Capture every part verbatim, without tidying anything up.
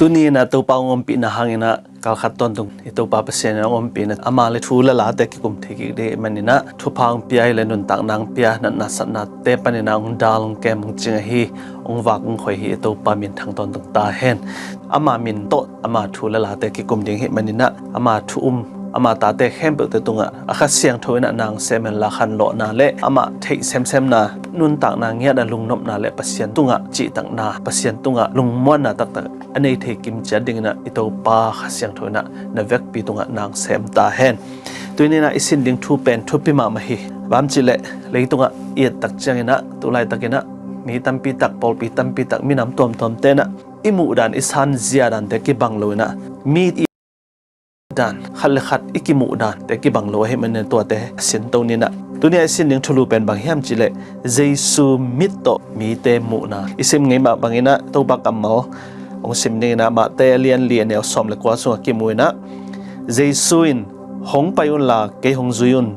Tuni in ah Topa hong ompihna hangin ah kalkhat tawntung i Topa Pasian in hong ompihna, ama le thu le late kikum thei kik ding ahih manin ah thupha hong pia hi le nuntakna hong pia, natna satnate panin ah hong dal, hong kem, hong cing ahi, hong vak, hong khoi hi i Topa minthang tawntung ta hen. Ama min tawh ama thu le late kikum ding ahih manin ah ama thu um, ama tate khempeuhte tungah a Kha Siangtho in ah na hong sem hen la, khanlawhna le amah theih semsemna, nuntakna ngiatna, lungnopna le Pasian tungah cihtakna, Pasian tungah lungmuanna taktak a nei thei kimciat dingin ah i Topa Kha Siangtho in ah na vekpi tungah na hong sem ta hen. Tuni in ah i sin ding thu pen thupi mahmah hi. Bang hiam cih leh leitungah i et tak ciangin ah, tu laitakin ah mi tampi tak, pawlpi tampi tak, minam tuamtuamte in ah i muhdan, i sanzia dante kibang lo in ah, mi i dan, khat le khat i kimuh dante kibang lo ahih manin tuate a sinto ni in ah. Tuni a i sin ding thulu pen bang hiam cih leh Jesu mit tawh mite muhna. I sim ngei mah bangin ah Topa kammal hong sim dingin ah Mate a lian li, a neu sawm le kua sungah kimu in ah, Jesu in, "Hong pai unla kei hong zui un,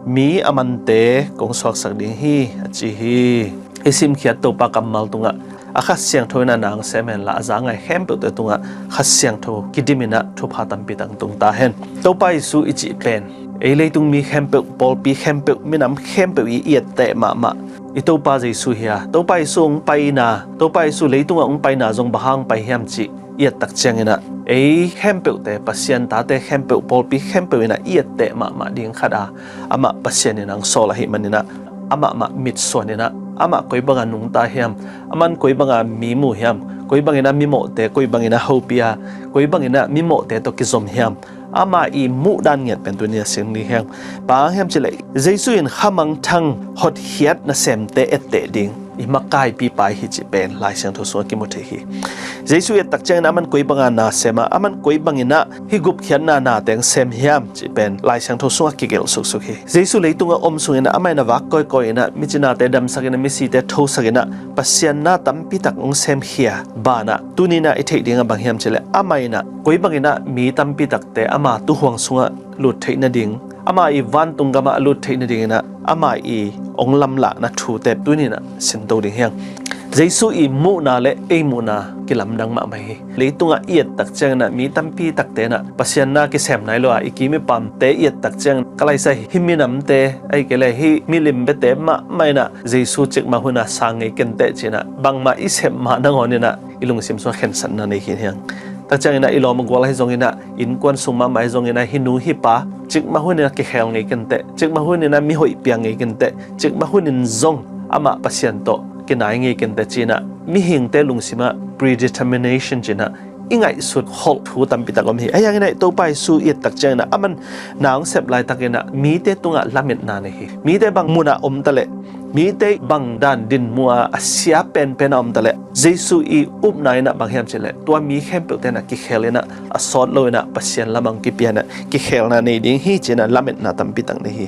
mi a mante kong suaksak ding hi," a ci hi. I simkhiat Topa kammal tungah a Kha Siangtho in ah na hong sem hen la, a za ngai khempeuhte tungah Kha Siangtho kidim in ah thupha tampi tak tung ta hen. Topa Jesu i cih pen ei leitung mi khempeuh, pawlpi khempeuh, minam khempeuh i i etteh mahmah i Topa Jesu hi a, Topa Jesu hong paina, Topa Jesu leitungah hong paina zong bang hang pai hiam cih i et tak ciangin ah ei khempeuhte, Pasian tate khempeuh, pawlpi khempeuh in ah i etteh mahmah ding khat a, amah Pasian in hong sawl ahih manin ah amah mah mitsuan in ah, amah koi banga nungta hiam, aman koi banga mi mu hiam, koi bangin ah mimawhte koi bangin ah hopih a, koi bangin ah mimawhte tawh kizom hiam, ama i muhdan ngiat pen tuni a sin ni hen. Bang hang hiam cih leh Jesu in khamangthang hotkhiat nasemte etteh ding i makaipipa hi cih pen Lai Siangtho sungah kimu thei hi. Jesu i et tak ciangin ah aman koi banga na sem a, aman koi bangin ah hih gupkhiatna nate hong sem hiam cih pen Lai Siangtho sungah kigelh suksuk hi. Jesu leitungah om sungin ah amah in ah vak kawikawi in ah, micinate damsak in ah, misite thosak in ah, Pasian na tampi tak hong semkhia banah, tuni in ah i theih dingah bang hiam cih leh amah in ah koi bangin ah mi tampi takte ama tuuhuang sungah lut theih nading, ama i vantung gamah a lut theih nadingin ah ama i hong lamlahna thute tuni in ah sinto ding hi hang. Jesu i muhna le ei muhna kilamdang mahmah hi. Leitungah i et tak ciangin ah mi tampi takte in ah Pasian na kisem nai lo a, i kim i pamte i et tak ciangin, ka laisa, hih minamte, ahih kei leh hih milim biate mahmah in ah Jesu cikmah hun a sang ngei kenteh ci-in ah bangmah i sep mah nangawn in ah i lungsim sungah khensatna nei khin hi hang. Tak ciangin ah i lawm a gual ahi zongin ah, innkuan sung mahmah ahi zongin ah, hih nu hih pa cikmah hun in ah kikhel ngei kenteh, cikmah hun in ah mi hoih piang ngei kenteh, cikmah hun in zong amah Pasian tawh kinai ngei kenteh ci-in ah mihingte lungsim ah predetermination ci-in ah i ngaihsut kholh thu tampi tak om hi. Ahi hangin ah Topa Jesu i et tak ciangin ah aman na hong sep laitakin ah mite tungah lametna nei hi. Mite bang munah om taleh, mite bang dan dinmun a a sia penpen a om taleh, Jesu i upna in ah bang hiam cih leh tua mi khempeuhte in ah kikhel in ah a sawt lo in ah Pasian lamah kipia in ah kikhelna nei ding hi ci-in ah lametna tampi tak nei hi.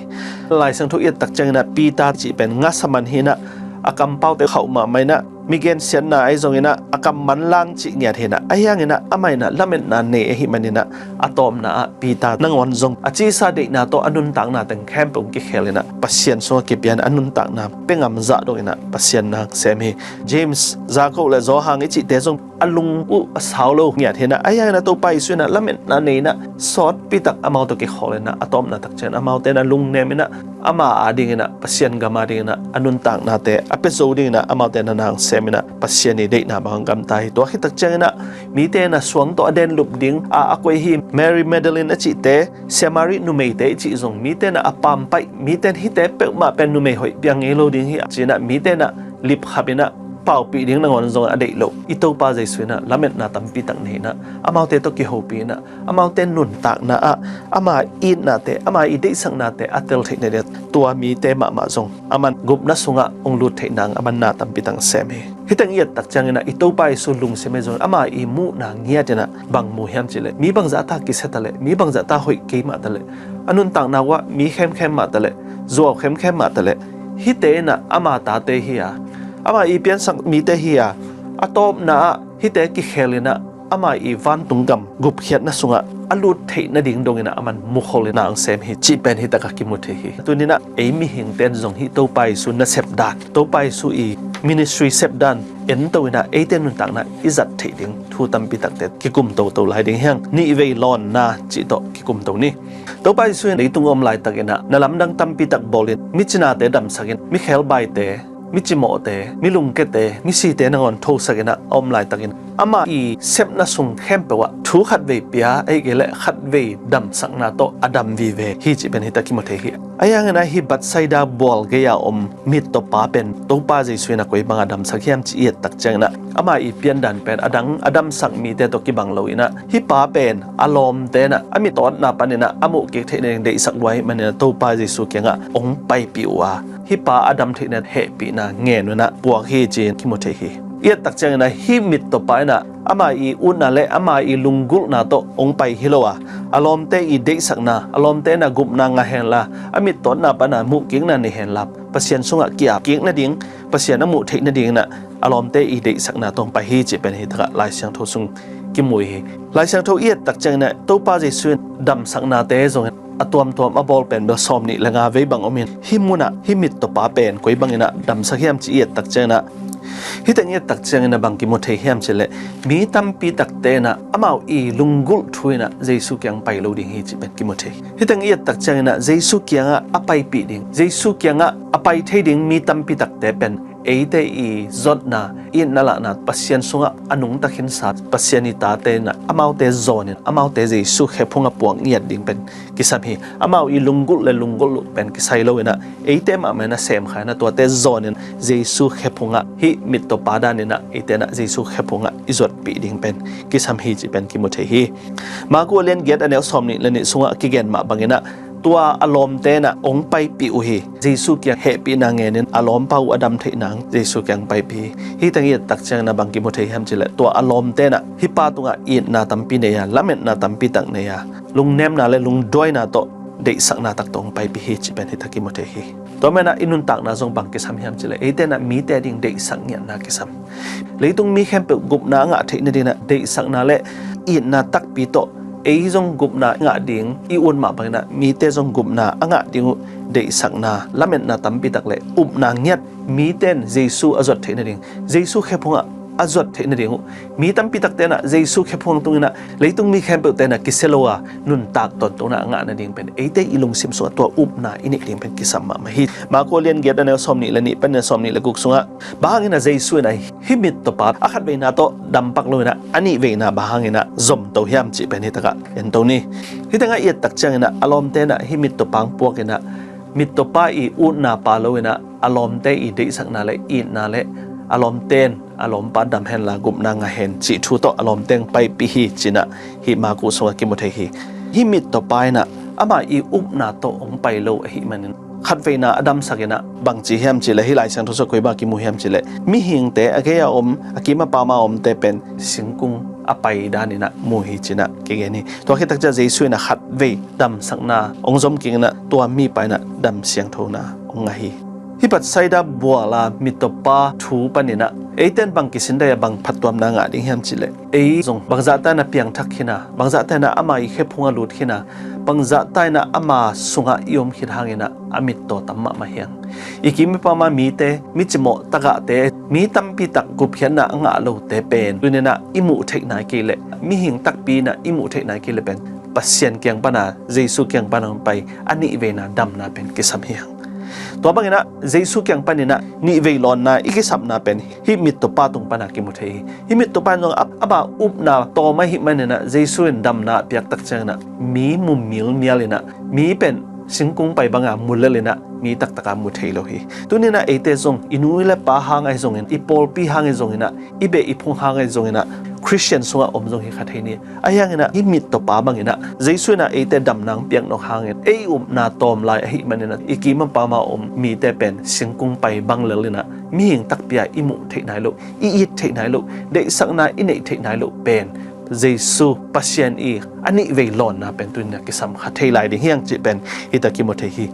Lai Siangtho i et tak ciangin ah Peter cih pen ngasa man hi in ah, a kampaute khauh mahmah in ah, mi gensiatna ahi zongin ah a kam manlang cih ngiat hi in ah, ahi hangin ah amah in ah lametna nei ahih manin ah a tawpna ah Peter nangawn zong a cisa deihna tawh a nuntakna teng khempeuh kikhel in ah Pasian sungah kipia in ah a nuntakna pia ngam zah dong in ah Pasian na hong sem hi. James, Jakob le Johan i cihte zong a lung uh a sau lo ngiat hi in ah, ahi hangin ah Topa Jesu in ah lametna nei in ah sawtpi tak amau tawh kikhawl in ah a tawpna tak ciangin amaute in ah lungnem in ah ama adingin ah, Pasian gam adingin ah a nuntaknate a pia zo dingin ah amaute in ah na hong sem in ah Pasian i deihna bang hong gamta hi. Tua khit tak ciangin ah mite in ah suang tawh a denlup ding a a koih hi. Mary Magdalene a cihte, Samaria numeite i cih zong mite in ah a pampaih, mite in hihte peuhmah pen numei hoih piang ngei lo ding hi ci-in ah mite in ah lipkhap in ah paupih ding nangawn zong a deih loh i Topa Jesu in ah lametna tampi tak nei in ah amaute tawh kihopih in ah amaute nuntakna ah ama itnate, ama i deihsaknate a tel theih nading tua mite mahmah zong aman gupna sungah hong lut theih nang aman na tampi tak sem hi. Hih teng i et tak ciangin ah i Topa Jesu lungsim ahi zongin ama i muhna ngiat in ah bang mu hiam cih leh, mi bangzah ta kisia taleh, mi bangzah ta hoih kei mah taleh, a nuntakna uh ah mi khemkhem mah taleh, zuau khemkhem mah taleh, hihte in ah ama tate hi a, ama i piansak mite hi a, a tawpna ah hihte kikhel in ah ama i vantung gam gupkhiatna sungah a lut theih nading dong in ah aman mukhol in ah hong sem hi cih pen hih takah kimu thei hi. Tuni in ah ei mihingte in zong hih Topa Jesu nasep dan, Topa Jesu i ministry sep dan, ento in ah eite nuntakna i zat theih ding thu tampi takte kikum toto lai ding hi hang. Nihvei lawnna cih tawh kikum to ni. Topa Jesu in leitung a om laitakin ah na lamdang tampi tak bawlin, mi cinate damsakin, mi khebaite, mi cimawhte, mi lungkete, mi site nangawn thosakin ah a om laitakin, ama i sepna sung khempeuh ah thu khatvei pia, ahih kei leh khatvei damsakna tawh a dam vive hi cih pen hi ta kimu thei hi. Ahi hangin ah hih Bethsaida bual gei-a om mittawpa pen Topa Jesu in ah koi banga damsak hiam cih i et tak ciangin ah, ama i piandan pen a dang a damsak mite tawh kibang lo in ah, hih pa pen a lawmte in ah a mittawtna panin ah a muhkik theih nading deihsak lua ahih manin ah Topa Jesu kiangah hong paipih uh a, hih pa a dam theih nading hehpihna ngen un ah puak hi ci-in kimu thei hi. I et tak ciangin ah hih mittawpa in ah ama i utna le ama i lunggulhna tawh hong pai hi lo a, a lawmte i deihsakna, a lawmte in ah gupna ngah henla, a mittawtna pan ah muhkikna nei henla, Pasian sungah ki-apkik nading, Pasian a muh theih nadingin ah a lawmte i deihsakna tawh hong pai hi cih pen hi takah Lai Siangtho sung kimu hi. Lai Siangtho i et tak ciangin ah Topa Jesu in damsaknate zongin a tuamtuam a bawl pen bel sawmnih le nga vei bang om in, hih munah hih mittawpa pen koi bangin ah damsak hiam cih i et tak ciangin ah, hih teng i et tak ciangin ah bang kimu thei hiam cih leh, mi tampi takte in ah amau i lunggulh thu in ah Jesu kiang pai lo ding hi cih pen kimu thei. Hih teng i et tak ciangin ah Jesu kiangah a paipih ding, Jesu kiangah a pai thei ding mi tampi takte pen eite i zotna, itna lahna, Pasian sungah a nungta khinsa Pasian i tate in ah amaute zawnin, amaute Jesu khephung a puak ngiat ding pen kisam hi. Amau i lunggulh le lunggulh uh pen kisai lo in ah, eite mahmah in ah semkha in ah tuate zawnin Jesu khephungah, hih mittawpa danin ah eite in ah Jesu khephungah i zuatpih ding pen kisam hi cih pen kimu thei hi. Marku a lian giat a neu sawmnih le nih sungah a kigen mah bangin ah, tua a lawmte in ah hong paipih uh hi. Jesu kiang hehpihna ngenin a lawmpa uh a dam theih nang Jesu kiang paipih hi. Hih teng i et tak ciangin ah bang kimu thei hiam cih leh, tua a lawmte in ah hih pa tungah itna tampi nei a, lametna tampi tak nei a, lungnemna le lungduaina tawh, deihsakna tak tawh hong paipih hi cih pen hi ta kimu thei hi. Tua manin ah i nuntakna zong bang kisam hiam cih leh, eite in ah mite ading deihsak ngiatna kisam. Leitung mi khempeuh gupna a ngah theih nadingin ah deihsakna le itna takpi tawh, ei zong gupna ngah ding i ut mah bangin ah mite zong gupna a ngah ding uh deihsakna, lametna tampi tak le upna ngiat, mite in Jesu a zuat theih nading, Jesu khephungah a zuat theih nading uh, mi tampi takte in ah Jesu khephung tungin ah leitung mi khempeuhte in ah kisia lo a nuntak tawntungna a ngah nading pen eite i lungsim sungah tua upna i neih ding pen kisam mahmah hi. Marku a lian giat a neu sawmnih le nih panin ah sawmnih le guk sungah, bang hangin ah Jesu in ah hih mittawpa a khatveina tawh dampak lo in ah a nihveina bang hangin ah zomto hiam cih pen hi takah ento ni. Hih tengah i et tak ciangin ah a lawmte in ah hih mittawpa hong puak in ah, mittawpa i utna pa lo in ah a lawmte i deihsakna le itna le a lawmte in a lawmpa dam henla gupna ngah hen cih thu tawh a lawmte hong paipih hi ci-in ah hih Marku sungah kimu thei hi. Hih mittawpa in ah ama i upna tawh hong pai lo ahih manin, khatveina a damsak in ah bang ci hiam cih leh, hih Lai Siangtho sungah koi bang kimu hiam cih leh, mihingte a gei-a om, a kim a pam a omte pen singkung a pai danin ah mu hi ci-in ah kigen hi. Tua khit tak ciang Jesu in ah khatvei damsakna hong zom kik in ah tua mipa in ah dam siangthona hong ngah hi. Hih Bethsaida bual a mittawpa thu panin ah eite in bang kisin dai a bang phattuamna ngah ding hiam cih leh, ei zong bangzahta in ah piangthak khin a, bangzahta in ah ama i khephung a lut khin a, bangzahta in ah ama sungah i om khit hangin ah a mittaw tam mahmah hi hang. I kim i pam a mite, mi cimawh tagahte, mi tampi tak gupkhiatna a ngah lote pen tuni in ah i muh theih nai kei leh, mihing takpi in ah i muh theih nai kei leh pen Pasian kiang pan a, Jesu kiang pan a hong pai a nihveina damna pen kisam hi hang. Tua bangin ah Jesu kiang panin ah nihvei lawnna i kisapna pen hih mittawpa tung pan a kimu thei hi. Hih mittawpa in zong a, ama upna tawm ahih manin ah Jesu in damna a piak tak ciangin ah mi mu milmial in ah, mi pen singkung pai banga mu lel in ah mi taktak a mu thei lo hi. Tuni in ah eite zong i nu le pa hang ahi zongin, i pawlpi hang ahi zongin ah, i beh i phung hang ahi zongin ah, Khristian sungah om zong hi kha thei ni. Ahi hangin ah hih mittawpa bangin ah Jesu in ah eite damna hong piak nawk hangin, ei upna tawm lai ahih manin ah i kim a pam a om mite pen singkung pai bang lel in ah mihing takpi a i muh theih nai lo, i it theih nai lo, deihsakna i neih theih nai lo pen Jesu Pasian i a nihvei lawnna pen tuni in ah kisam kha thei lai ding hi hang cih pen hi ta kimu thei hi.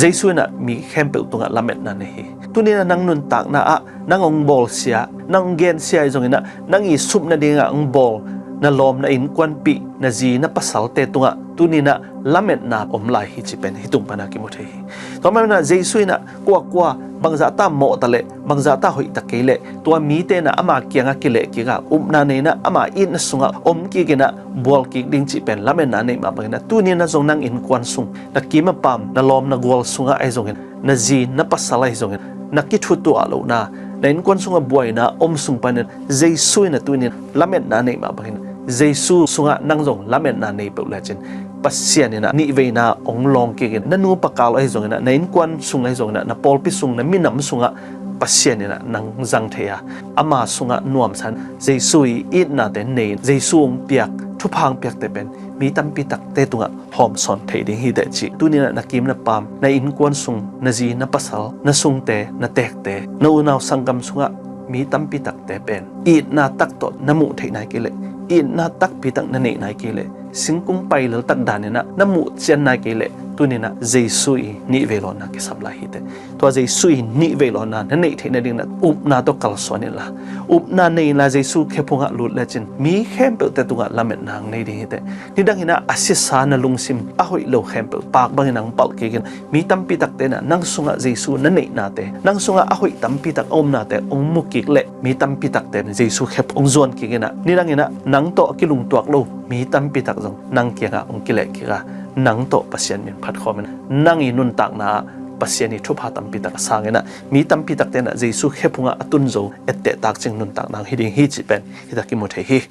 Jesu in ah mi khempeuh tungah lametna nei hi. Tuni in ah nang nuntakna ah nang hong bawlsia, nang hong gensia ahi zongin ah, nang i sup nadingah hong bawl na lawm, na innkuanpih, na zi, na pasalte tungah Tuni inah lametna om lai hi cih pen hih tung pana kimu thei hi. Tua maninah Jesu inah kuakua bangzahta mawhta le bangzahta hoihta kei leh tua mite inah ama kiangah kileh kikah upna nei inah ama itna sungah om kik inah bual kik ding cih pen lametna neih mah banginah tuni inah zong nang innkuan sung, na kim a pam, na lawm na gual sungah ahi zongin, na zi na pasal ahi zongin, na kithutuah lohna, na innkuan sungah buaina om sung panin Jesu inah tuni inah lametna neih mah bangin Jesu sungah nang zong lametna nei peuh lecin Pasian inah nihveina hong lawng kik in, na nupa kal ahi zonginah, na innkuan sung ahi zonginah, na pawlpi sung, na minam sungah Pasian inah nang zang thei a, ama sungah nuamsa in Jesu i itnate nei in Jesu hong piak thupha hong piakte pen mi tampi takte tungah hawmsawn thei ding hi teh cih. Tuni inah na kim na pam, na innkuan sung, na zi na pasal, na sungte, na teekte, na unau sanggam sungah mi tampi takte pen itna tak tawh na muh theih nai kei leh, itna takpi tak na neih nai kei leh, singkung pailal tak dan inah na muh cian nai kei leh, tuni inah Jesu i nihvei lawnna kisam lai hi teh. Tua Jesu i nihvei lawnna na neih theih nading inah upna tawh kalsuan inla, upna nei inla Jesu khephungah lut lecin mi khempeuhte tungah lametna hong nei ding hi teh. Nidang inah a sisa na lungsim a hoih lo khempeuh paak bangin hong palh kik in, mi tampi takte inah nang sungah Jesu na neihnate, nang sungah a hoih tampi tak a omnate hong mu kik leh, mi tampi takte in Jesu khep hong zuan kik inah, nidang inah nang tawh a kilungtuak lo mi tampi tak zong nang kiangah hong kileh kik a, nang tawh Pasian min phatkhawm inah, nang i nuntakna ah Pasian i thupha tampi tak a sang inah, mi tampi takte inah Jesu khephungah a tun zo etteh takcing nuntakna hong hi ding hi cih pen hita kimu thei hi.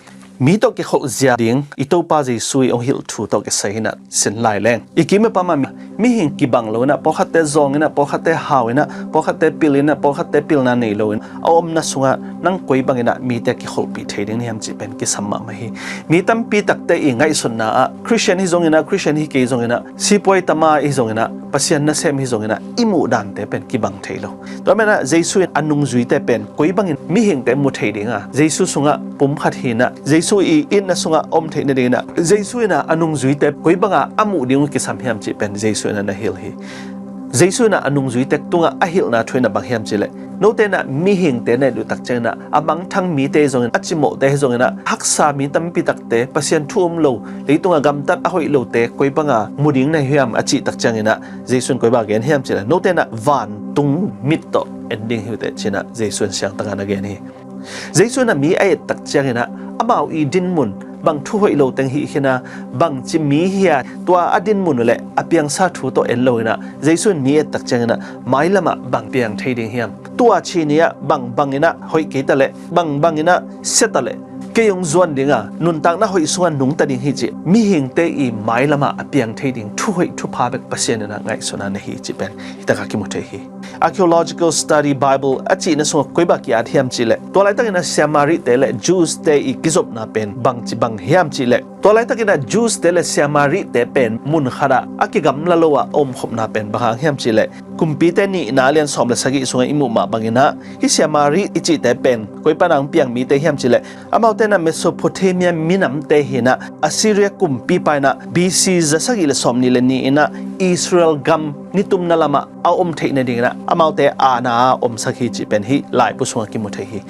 Mi tawh kikholh zia ding i Topa Jesu i hong hilh thu tawh kisai inah sin lai leng, i kim i pam ah mi, mihing kibang lo inah, pawlkhatte zawng inah, pawlkhatte hau inah, pawlkhatte pil inah, pawlkhatte pilna nei lo in a omna sungah nang koi bang inah mite kikholhpih thei ding na hiam cih pen kisam mahmah hi. Mi tampi takte i ngaihsutna ah Khristian hi zonginah, Khristian hi kei zonginah, sipuai tama hi zonginah, Pasian nasem hi zonginah i muh dante pen kibang thei lo. Tua menah Jesu in a nungzuite pen koi bangin mihingte mu thei dinga, Jesu sungah pumkhat hinah, Jesu i itna sungah om theih nadinginah, Jesu inah a nungzuite koi banga a muh ding uh kisam hiam cih pen Jesu inah na hilh hi. Jesu inah a nungzuite tungah a hilhna thu inah bang hiam cih leh, note inah mihingte na et uh tak cianginah, a mangthang mite hi zongin, a cimawhte hi zonginah, haksa mi tampi takte, Pasian thu um lo, leitungah gamtat a hoih lote koi banga mu ding na hi hiam a cih tak cianginah, Jesu in koi bang gen hiam cih leh, note inah vantung mit tawh en ding hi uh teh ci-inah Jesu in siangtangah na gen hi. Jesu inah mi a et tak cianginah, amau i dinmun bang thu hoih lo teng hih khin a, bangci mi hi a, tua a dinmun uh leh a piangsa thu tawh en lo inah, Jesu in mi et tak cianginah mailamah bang piang thei ding hiam? Tua ci ni ah bang bang inah hoih kei ta leh, bang bang inah sia ta leh, kei hong zuan dinga, nuntakna hoih sungah nungta ding hi cih mihingte i mailamah a piang thei ding thu hoih thupha bek Pasian inah ngaihsutna na hi cih pen hitakah kimu thei hi. Archaeological Study Bible a cihna sungah koi bang ki-at hiam cih leh, tua laitakin a Siamarite le Jews te i kizopna pen bangci bang hiam cih leh, tua laitakin a Jews te le Siamarite pen mun khatah a kigamla lo ah a omkhopna pen bang hang hiam cih leh, Kumpite nihna a lian sawm le sagih sungah i muh mah banginah, hih Siamari i cihte pen koi pana hong piang mite hiam cih leh, amaute inah Mesopotamia minamte hinah, Assyria kumpipa inah B C za sagih le sawmnih le nih inah Israel gam nitumna lamah a om theih nadinginah amaute aana a omsak hi cih pen hih laibu sungah kimu thei hi.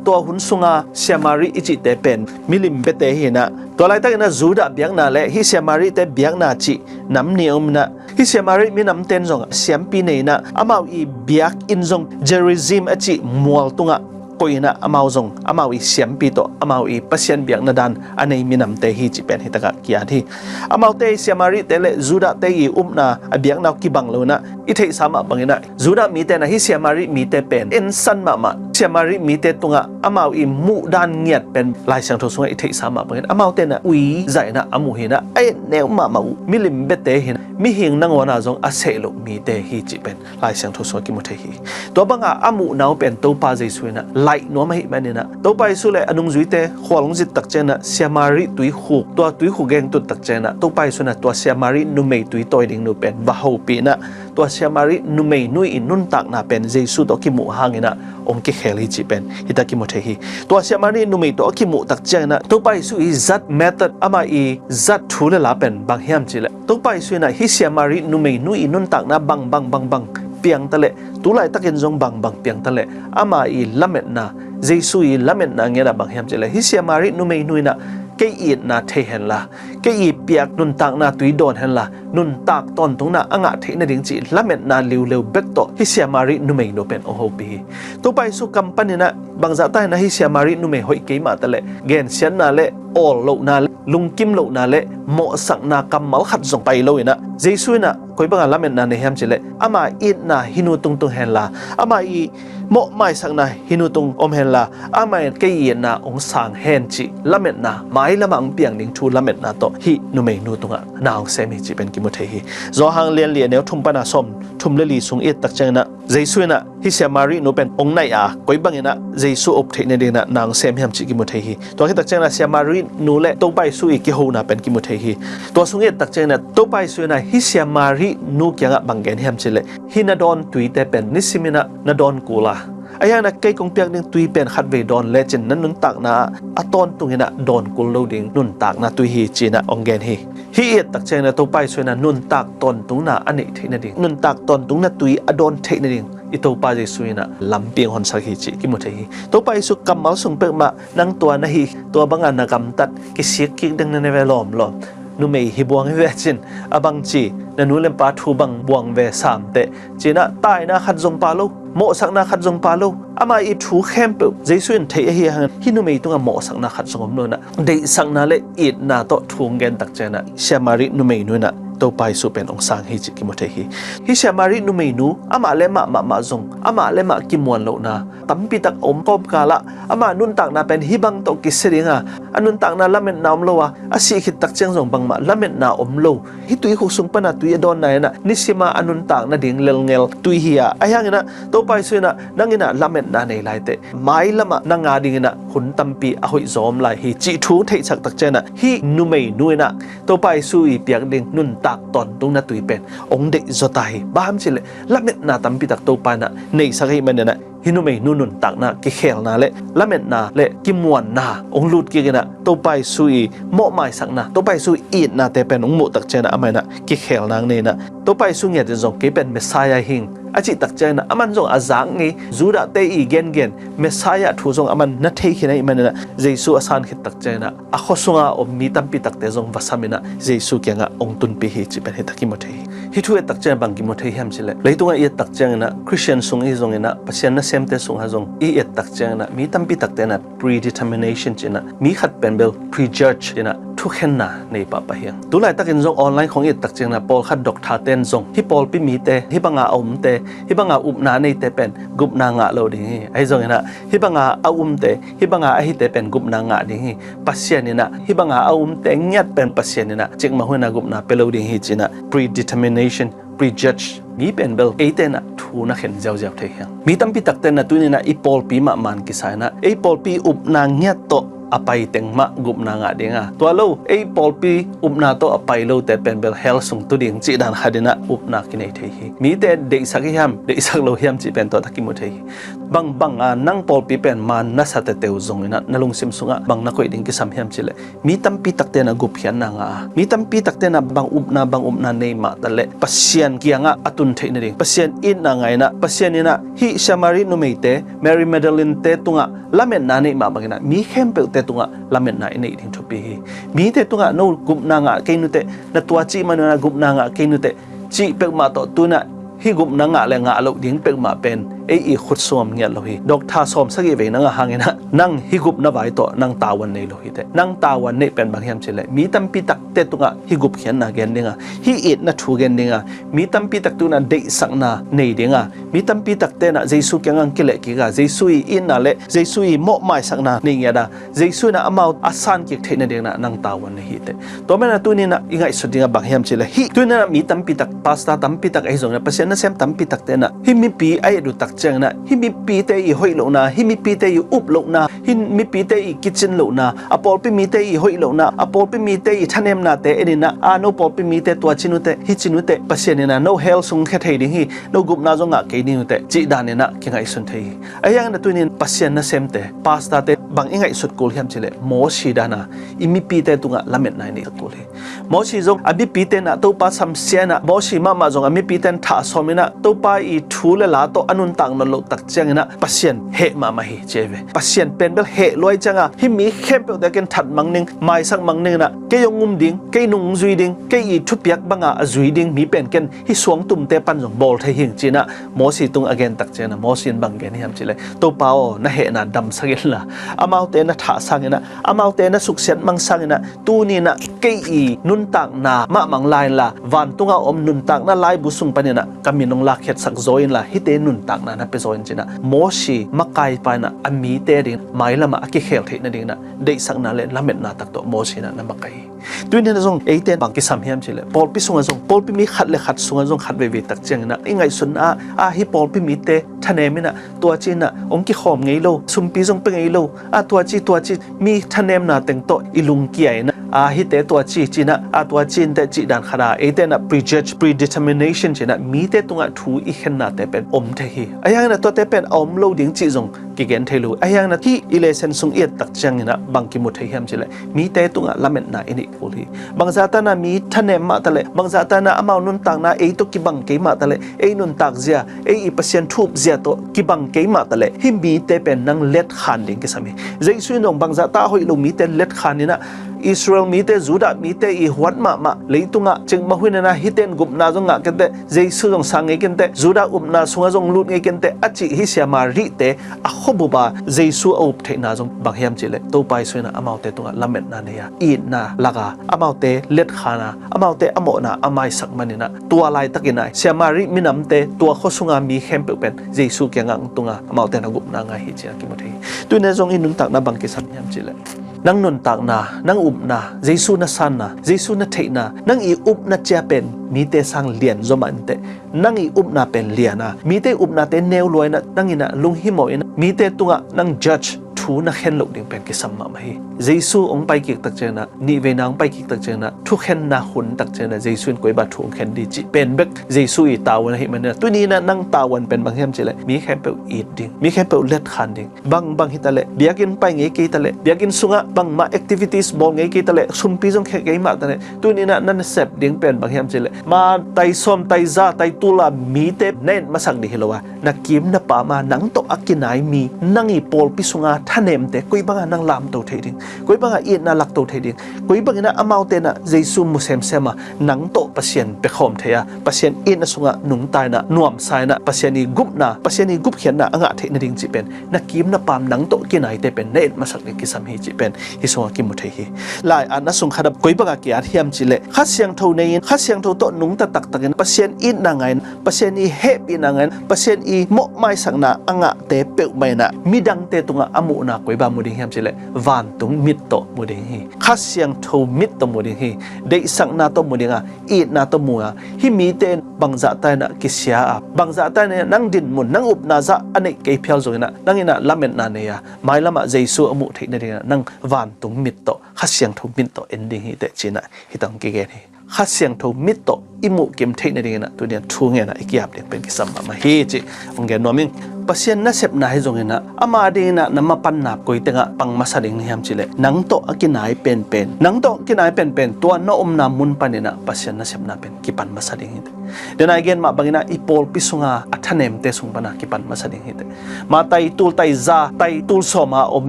Tua hun sunga Siamari i cihte pen milim biate hinah, tua laitakinah Judah biakna le hih Siamarite biakna cih nam nih a om inah, hih Siamari minamte in zong siampi nei inah, amau i biakinn zong Gerizim a cih mual tungah koih inah, amau zong amau i siampi tawh amau i Pasian biakna dan a nei minamte hi cih pen hitakah ki-at hi. Amaute i Siamarite le Judah te i upna a biakna uh kibang lo inah, i theihsa mah banginah Judah mite inah hih Siamari mite pen ensan mahmah, Siamari mite tungah amau i muhdan ngiat pen Lai Siangtho sungah i theihsa mah bangin amaute inah ui zah inah a muh hinah, a et neu mahmah uh milim biate hinah, mihing nangawn a zong a seh loh mite hi cih pen Lai Siangtho sungah kimu thei hi. Tua banga a muhna uh pen Topa Jesu inah laih nuam ahih maninah, Topa Jesu le a nungzuite khual hong zit tak cianginah Siamari tuikhuk, tua tuikhuk geng tut tak cianginah Topa Jesu inah tua Siamari numei tui tawi ding nu pen va hopih inah, tua Siamari numei nu i nuntakna pen Jesu tawh kimuh hanginah hong kikhel hi cih pen hita kimu thei hi. Tua Siamari numei tawh a kimuh tak cianginah Topa Jesu i zat method, ama i zat thu le la pen bang hiam cih leh, Topa Jesu inah hih Siamari numei nu i nuntakna bang bang bang bang piang ta leh, tu laitakin zong bang bang piang ta leh, ama i lametna, Jesu i lametna ngenah bang hiam cih leh, hih Siamari numei nu inah kei itna thei henla, kei i piak nuntakna tui dawn henla, nuntak tawntungna a ngah theih nading cih lametna liuleu bek tawh hih Siamari numeinu pen hong hopih hi. Topa Jesu kam paninah bangzah ta inah hih Siamari numei hoih kei mah taleh gensiatna le awl lohna le lungkim lohna le mawhsakna kammal khat zong pai lo inah Jesu inah koi banga lametna nei hiam cileh ama itna hih nu tungtung henla, ama i mawhmaisakna hih nu tung om henla, ama in kei itna hong sang hen cih lametna, mailamah hong piang ding thu lametna tawh hih numeinu tungah na hong sem hi cih pen kimu thei hi. Johan lianli a neu thum pana sawm thum le li sung i et tak cianginah Jesu inah hih Siamari nu pen hong naih a koi banginah Jesu up theih nadinginah na hong sem hiam cih kimu thei hi. Tua khit tak cianginah Siamari nu le Topa Jesu i kihona pen kimu thei hi. Tua sung i et tak cianginah Topa Jesu inah hih Siamari nu kiangah bang gen hiam cileh, hih na dawn tuite pen nisiminah na dawn kul a, ahi hanginah kei kong piak ding tui pen khatvei dawn lecin na nuntakna ah a tawntunginah dawn kul lo ding nuntakna tui hi cinah hong gen hi. Hih i et tak cianginah Topa Jesu inah nuntak tawntungna a neih theih nading, nuntak tawntungna tui a dawn theih nading i Topa Jesu inah lampi hong honsak hi cih kimu thei hi. Topa Jesu kammal sung peuhmah nang tua na hi, tua banga na gamtat, kisik kik ding na ne ve lawmlawm. Numei hi buang hi ve cin, a bangci na nu le pa thu bang buang ve samteh cinah taina khat zong pa lo, mawhsakna khat zong pa lo. Ama i thu khempeuh Jesu in thei ahi hangin hih numei tungah mawhsakna khat zong om lo inah deihsakna le itna tawh thu hong gen tak cianginah Siamari numeinu inah Topa Jesu pen hong sang hi cih kimu thei hi. Hih Siamari numeinu amah le amah mahmah zong amah le amah kimuan lohna tampitak a om kawmkalah ama nuntakna pen hih bang tawh kisia dinga, a nuntakna lametna om lo a, a sih khit tak ciang zong bangmah lametna om lo. Hih tuikhuk sung pana tui a dawnna inah nisima a nuntak nading lelngel tui hi a, ahi hanginah Topa Jesu inah nang inah lametna nei laiteh mailamah nang a dinginah hun tampi a hoih zaw om lai hi cih thu theihsak tak cianginah hih numeinu inah Topa Jesu i piak ding nuntak tawntungna tui pen hong deih zaw ta hi. Bang hiam cileh lametna tampitak Topa inah neisak ahih maninah hih numeinu nuntakna kikhelna le lametna le kimuanna hong lut kikinah Topa Jesu i mawhmaisakna, Topa Jesu i itnate pen hong muh tak cianginah amah inah kikhelna hong nei inah Topa Jesu ngiatin zong kei pen Messiah hing a cih tak cianginah aman zong a zak ngei Judahte i gengen Messiah thu zong aman na thei khin ahih maninah Jesu a san khit tak cianginah a khua sunga om mi tampitakte zong va saminah Jesu kiangah hong tunpih hi cih pen hih tak kimu thei hi. Hih thu et tak cianginah bang kimu thei hiam cileh, leitungah i et tak cianginah Khristian sung i zonginah Pasian nasemte sungah zong i et tak cianginah mi tampitakte inah predetermination cinah mi khat pen bel prejudge cinah thukhenna nei pahpah hi hang. Tulaitakin zong online khong i et tak cianginah pawlkhat doctor ten zong hih pawlpi mite, hih banga a umte, hih banga upna neite pen gupna ngah lo ding hi. Ahi zonginah hih banga a umte, hih banga a hite pen gupna ngah ding hi. Pasian inah hih banga a umte ngiat pen Pasian inah cikmah huninah gupna pia lo ding hi cinah predetermination, prejudge mi pen bel eite inah thu na khen ziauziau thei hi hang. Mi tampitakte inah tuninah i pawlpi mahmah kisa inah ei pawlpi upna ngiat tawh a pai teng mah gupna ngah dinga, tua lo ei pawlpi upna tawh a pai lote pen bel hell sung tu ding cih dan khat inah upna kinei thei hi. Mite deihsak hi hiam, deihsak lo hiam cih pen tua tak kimu thei hi. Bangbanga nang pawlpi pen maan na sa teteu zonginah na lungsim sungah bang na koih ding kisam hiam cileh, mi tampitakte inah gupkhiatna ngah a, mi tampitakte inah bang upna bang upna nei mah taleh Pasian kiangah a tun theih nading, Pasian itna ngah inah Pasian inah hih Samari numeite, Mary Magdalene te tungah lametna neih mah banginah mi khempeuhte tungah lametna i neih ding thupi hi. Mite tungah no gupna ngah kei nuteh, na tua cih manunah gupna ngah kei nuteh cih peuhmah tawh tunah hih gupna ngah le ngah loh ding peuhmah pen ei i khut sung om ngiat lo hi. Doctor sawm sagih vei na ngah hanginah nang hih gupna vai tawh nang tavuan nei lo hiteh. Nang tavuan neih pen bang hiam cileh, mi tampitakte tungah hih gupkhiatna gen dinga, hih itna thu gen dinga, mi tampitak tunah deihsakna nei dinga, mi tampitakte inah Jesu kiangah kileh kika, Jesu i itna le Jesu i mawhmaisakna nei ngiat a, Jesu inah amau a san kik theih nadinginah nang tavuan nei hiteh. Tua menah tuninah i ngaihsut dingah bang hiam cileh, hih tuninah mi tampitak, pastor tampitak ahi zonginah Pasian nasem tampitakte inah hih mipi a et uh tak cianginah hih mipite i hoih lohna, hih mipite i up lohna, hih mipite i kicin lohna, a pawlpi mite i hoih lohna, a pawlpi mite i thanemnate eninah, a no pawlpi mite tua cin uteh, hih cin uteh, Pasian inah no hell sung khia thei ding hi, no gupna zong ngah kei ding uteh cih daninah kingaihsun thei hi. Ahi hanginah tunin Pasian nasemte, pastorte bang i ngaihsut kul hiam cileh, Mosi dana i mipite tungah lametna i neih kul hi. Mosi zong a mipite inah Topa samsia inah Mosi mahmah zong a mipite in thah sawm inah Topa i thu le la tawh a nuntak nawn loh tak ciangin ah Pasian heh mahmah hi ci hi ve. Pasian pen bel heh luai ciangah hih mi khempeuhte ken that mang ning, maisak mang ning in ah kei hong um ding, kei nung zui ding, kei i thupiak bangah a zui ding mi pen ken hih suangtumte pan zong bawl thei hing ci-in ah Mosi tung a gen tak ciangin ah Mosi in bang gen hiam cih leh, Topa aw, na hehna damsak inla, amaute na thah sangin ah, amaute na suksiat mang sangin ah, tuni in ah kei i nuntakna mahmah hong la inla, vantungah a om nuntakna laibu sung panin ah ka min hong lakkhiatsak zaw inla, hihte nuntakna na pia zaw in ci-in ah Mosi makaipa in ah a mite ding mailamah a kikhel theih nadingin ah deihsakna le lametna tak tawh Mosi in ah na makai hi. Tuni in ah zong eite bang kisam hiam cih leh, pawlpi sungah zong, pawlpi mi khat le khat sungah zong khat veivei tak ciangin ah i ngaihsutna ah, ah, hih pawlpi mite thanem in ah, tua ci-in ah hong kikhawm ngei lo, sumpi zong pia ngei lo, ah, tua ci, tua ci, mi thanemna teng tawh i lungkia in ah, ah, hihte tua ci ci-in ah, ah, tua ci inteh cih dan khat ah, eite in ah prejudge, predetermination ci-in ah mite tungah thu i khennate pen om thei hi. Ahi hangin ah tuate pen a om lo ding cih zong kigen thei lo. Ahi hangin ah hih i lesson sung i et tak ciangin ah bang kimu thei hiam cih leh, mite tungah lametna i neih kul hi. Bangzah ta in ah mi thanem mah ta leh, bangzah ta in ah amau nuntakna ei tawh kibang kei mah ta leh, ei nuntak zia, ei i Pasian thu up zia tawh kibang kei mah ta leh, hih mite pen nang letkhan ding kisam hi. Jesu in zong bangzah ta a hoih lo mite letkhan in ah, Israel mite, Judah mite i huat mahmah leitungah cikmah hun in ah hihte in gupna zong ngah kei inteh, Jesu zong sang ngei kei inteh, Judah upna sungah zong lut ngei kei inteh a cih hih Samaria te a khuabup ah Jesu a up theihna zong bang hiam cih leh, Topa Jesu in ah amaute tungah lametna nei a, itna lak a, amaute letkhan a, amaute a mawhna a maisak manin ah, tua laitakin ah Samaria minamte, tua khua sunga mi khempeuh pen Jesu kiangah hong tung a, amaute in ah gupna ngah hi ci-in ah kimu thei hi. Tuni in ah zong i nuntakna bang kisam hiam cih leh, nang nuntakna, nang upna, Jesu na sanna, Jesu na theihna, nang i upna cia pen mite sang lian zaw mah inteh, nang i upna pen lian a, mite upnate neu lua in ah, nang in ah lunghimawh in ah, mite tungah nang judge, thu na khen loh ding pen kisam mahmah hi. Jesu hong pai kik tak ciangin ah, nihveina hong pai kik tak ciangin ah, thukhenna hun tak ciangin ah Jesu in koi bang thu hong khen ding cih pen bek Jesu i tavuan ahih manin ah, tuni in ah nang tavuan pen bang hiam cih leh, mi khempeuh it ding, mi khempeuh letkhan ding, bang bang hi ta leh, biakinn pai ngei kei ta leh, biakinn sungah bangmah activities bawl ngei kei ta leh, sumpi zong khia kei mah ta leh, tuni in ah na nasep ding pen bang hiam cih leh, ma tai sawm, tai za, tai tul a mite na et masak ding hi lo a, na kim na pam a nang tawh a kinai mi, nang i pawlpi sunga thanemte koi bangah nang lamto thei ding, koi bangah itna lakto thei ding, koi bangin ah amaute in ah Jesu mu semsem a nang tawh Pasian biakhawm thei a, Pasian itna sungah nungta in ah, nuamsa in ah, Pasian i gupna, Pasian i gupkhiatna a ngah theih nading cih pen na kim na pam, nang tawh kinaite pen na et masak ding kisam hi cih pen hih sungah kimu thei hi. Lai-atna sung khat ah koi bangah ki-at hiam cih leh, Kha Siangtho nei in, Kha Siangtho tawh nungta taktakin Pasian itna ngah in, Pasian i hehpihna ngah in, Pasian i mawhmaisakna a ngahte peuhmah in ah midangte tungah a muhna koi bang mu ding hiam cih leh, vantung mit tawh mu ding hi. Kha Siangtho mit tawh mu ding hi. Deihsakna tawh mu ding a, itna tawh mu a, hih mite in bangzah ta in ah kisia a, bangzah ta in ah nang dinmun, nang upna zah a neih kei phial zongin ah, nang in ah lametna nei a, mailamah Jesu a muh theih nadingin ah nang vantung mit tawh, Kha Siangtho mit tawh en ding hi teh ci-in ah hih teng kigen hi. Kha Siangtho mit tawh i muh kim theih nadingin ah tuni in ah thu ngen a i ki-ap ding pen kisam mahmah hi cih hong gen nuam ing. Pasian nasepna hi zongin ah, ama dingin ah na mapanna koi tengah pang masa ding hiam cih leh, nang tawh a kinai penpen, nang tawh kinai penpen, tua na omna mun panin ah Pasian nasepna pen kipan masa ding hi teh. Dena i gen mah bangin ah i pawlpi sunga a thanemte sung pan ah kipan masa ding hi teh. Ma tai tul, tai za, tai tul sawm a om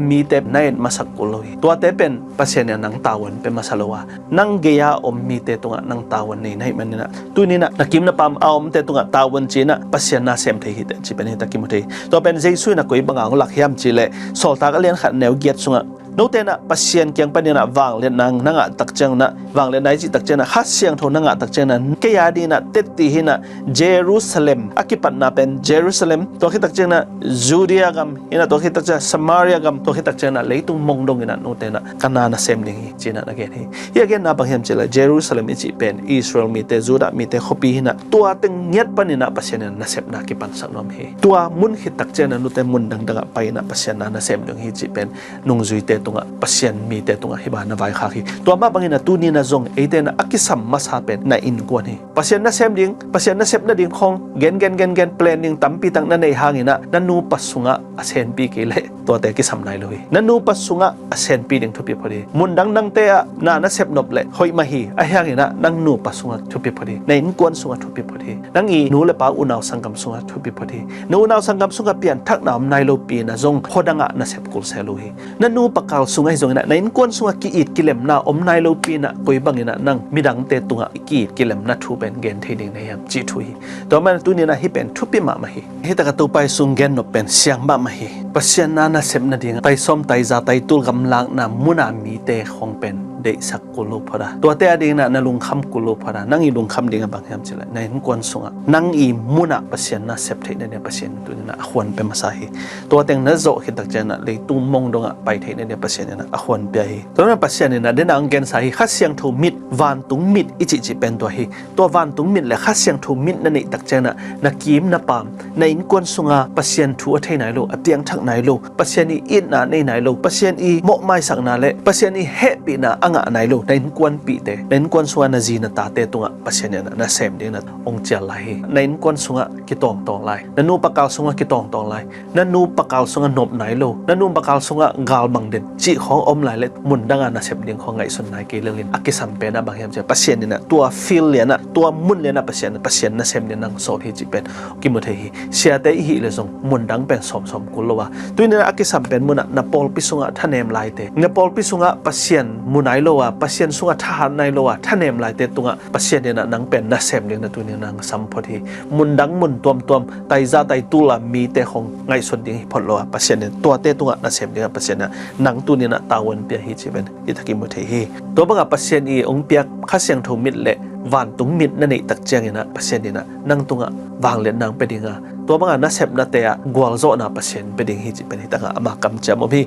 mite na et masak kul lo hi. Tuate pen Pasian in ah nang tavuan pia masa lo a, nang gei a om mite tungah nang tavuan nei na hih manin ah, tuni in ah na kim na pam a omte tungah tavuan ci-in ah Pasian na sem thei hi teh cih pen hih tak kimu thei hi. Tua pen Jesu in ah koi bangah hong lak hiam cih leh, Sawltak a lian khat neu giat sungah, note in ah Pasian kiang panin ah vangliatna na ngah tak ciangin ah, vangliatna i cih tak ciangin ah, Kha Siangtho na ngah tak ciangin ah, kei a dingin ah tetti hi in ah, Jerusalem a kipatna pen Jerusalem, tua khit tak ciangin ah Judea gam hi in ah, tua khit tak ciangin ah Samaria gam, tua khit tak ciangin ah leitung mong dongin ah note in ah ka na na sem ding hi ci-in ah na gen hi. Hih a genna bang hiam cih leh, Jerusalem i cih pen Israel mite, Judah mite khuapi hi in ah, tua teng ngiat panin ah Pasian in ah nasepna kipansak nuam hi. Tua mun khit tak ciangin ah note mun dangdang ah pai in ah Pasian na na sem ding hi cih pen nungzuite Pasian mite tungah hih bang na vaikhak hi. Tua mah bangin a tuni-in a zong eite in a kisam masa pen na innkuan hi. Pasian nasem ding, Pasian nasep nading khawng gen gen gen gen plan ding tampi tak na neih hangin a na nupa sungah a senpi kei leh tuate kisam nai lo hi. Na nupa sungah a senpi ding thupi phot hi. Mundang nangte ah na nasep nop leh hoih mah hi. Ahi hangin a nang nupa sungah thupi phot hi. Na innkuan sungah thupi phot hi. Nang i nu le pa unau sanggam sungah thupi phot hi. Na unau sanggam sungah pianthakna om nai lopi-in a zong khuadangah nasep kul se lo hi. Na nupa kal sungah hi zongin a na innkuan sungah ki-it kilemna om nai lopi-in a koi bangin a nang midangte tungah ki-it kilemna thu pen gen thei ding na hiam cih thu hi. Tua manin a tuni-in a hih pen thupi mahmah hi. Hih takah Topa Jesu in gen nop pen siang mahmah hi. Pasian na nasep nading a taisawm taiza taitul gamlakna mun a mite khawng pen deihsak kul lo phot a, tuate adingin a na lungkham kul lo phot a, nang i lungkham ding a bang hiam cih leh na innkuan sungah nang i munah Pasian nasep theih nading a Pasian in tuni-in a a khuan pia masa hi. Tua teng na zawh khit tak ciangin a leitung mong dongah pai theih nading a Pasian in a a khuan pia hi. Tua manin a Pasian in a den a hong gensa hi. Kha Siangtho mit, vantung mit i cihcih pen tua hi. Tua vantung mit le Kha Siangtho mit na neih tak ciangin a na kim na paam, na innkuan sunga Pasian thu a thei nai lo, a piangthak nai lo, Pasian i itna a nei nai lo, Pasian i mawhmaisakna le Pasian i hehpihna a ngah nai lo na innkuanpihte, na innkuan sunga na zi na tate tungah Pasian in a na sem dingin a hong cial lai hi. Na innkuan sungah kitawngtawng lai, na nupa kal sungah kitawngtawng lai, na nupa kal sungah nop nai lo, na nupa kal sungah galmang den cih khawng om lai leh mundang a nasep ding khawng ngaihsun nai kei lel in a kisam pen a bang hiam cih leh Pasian in a tua field lian ah, tua mun lian ah Pasian, Pasian nasem ding nang sawl hi cih pen kimu thei hi. Siate i hih leh zong mundang pen sawmsawm kul lo a, tuni-in a a kisam pen munah na pawlpi sungah thanem laite, na pawlpi sungah Pasian mu nai lo a, Pasian sungah thahat nai lo a thanem laite tungah Pasian in a nang pen nasem ding na tuni-in a nang sam phot hi. Mundang mun tuamtuam, taiza taitul a mite khawng ngaihsut ding hi phot lo a, Pasian in tuate tungah nasem ding a Pasian in a nang tuni-in a tavuan pia hi cih pen hih tak kimu thei hi. Tua bangah Pasian i hong piak Kha Siangtho mit le vantung mit na neih tak ciangin a Pasian in a nang tungah vangliatna hong pia ding a, tua bangah nasepnate ah gualzawhna Pasian pia ding hi cih pen hih takah ama kamciam om hi.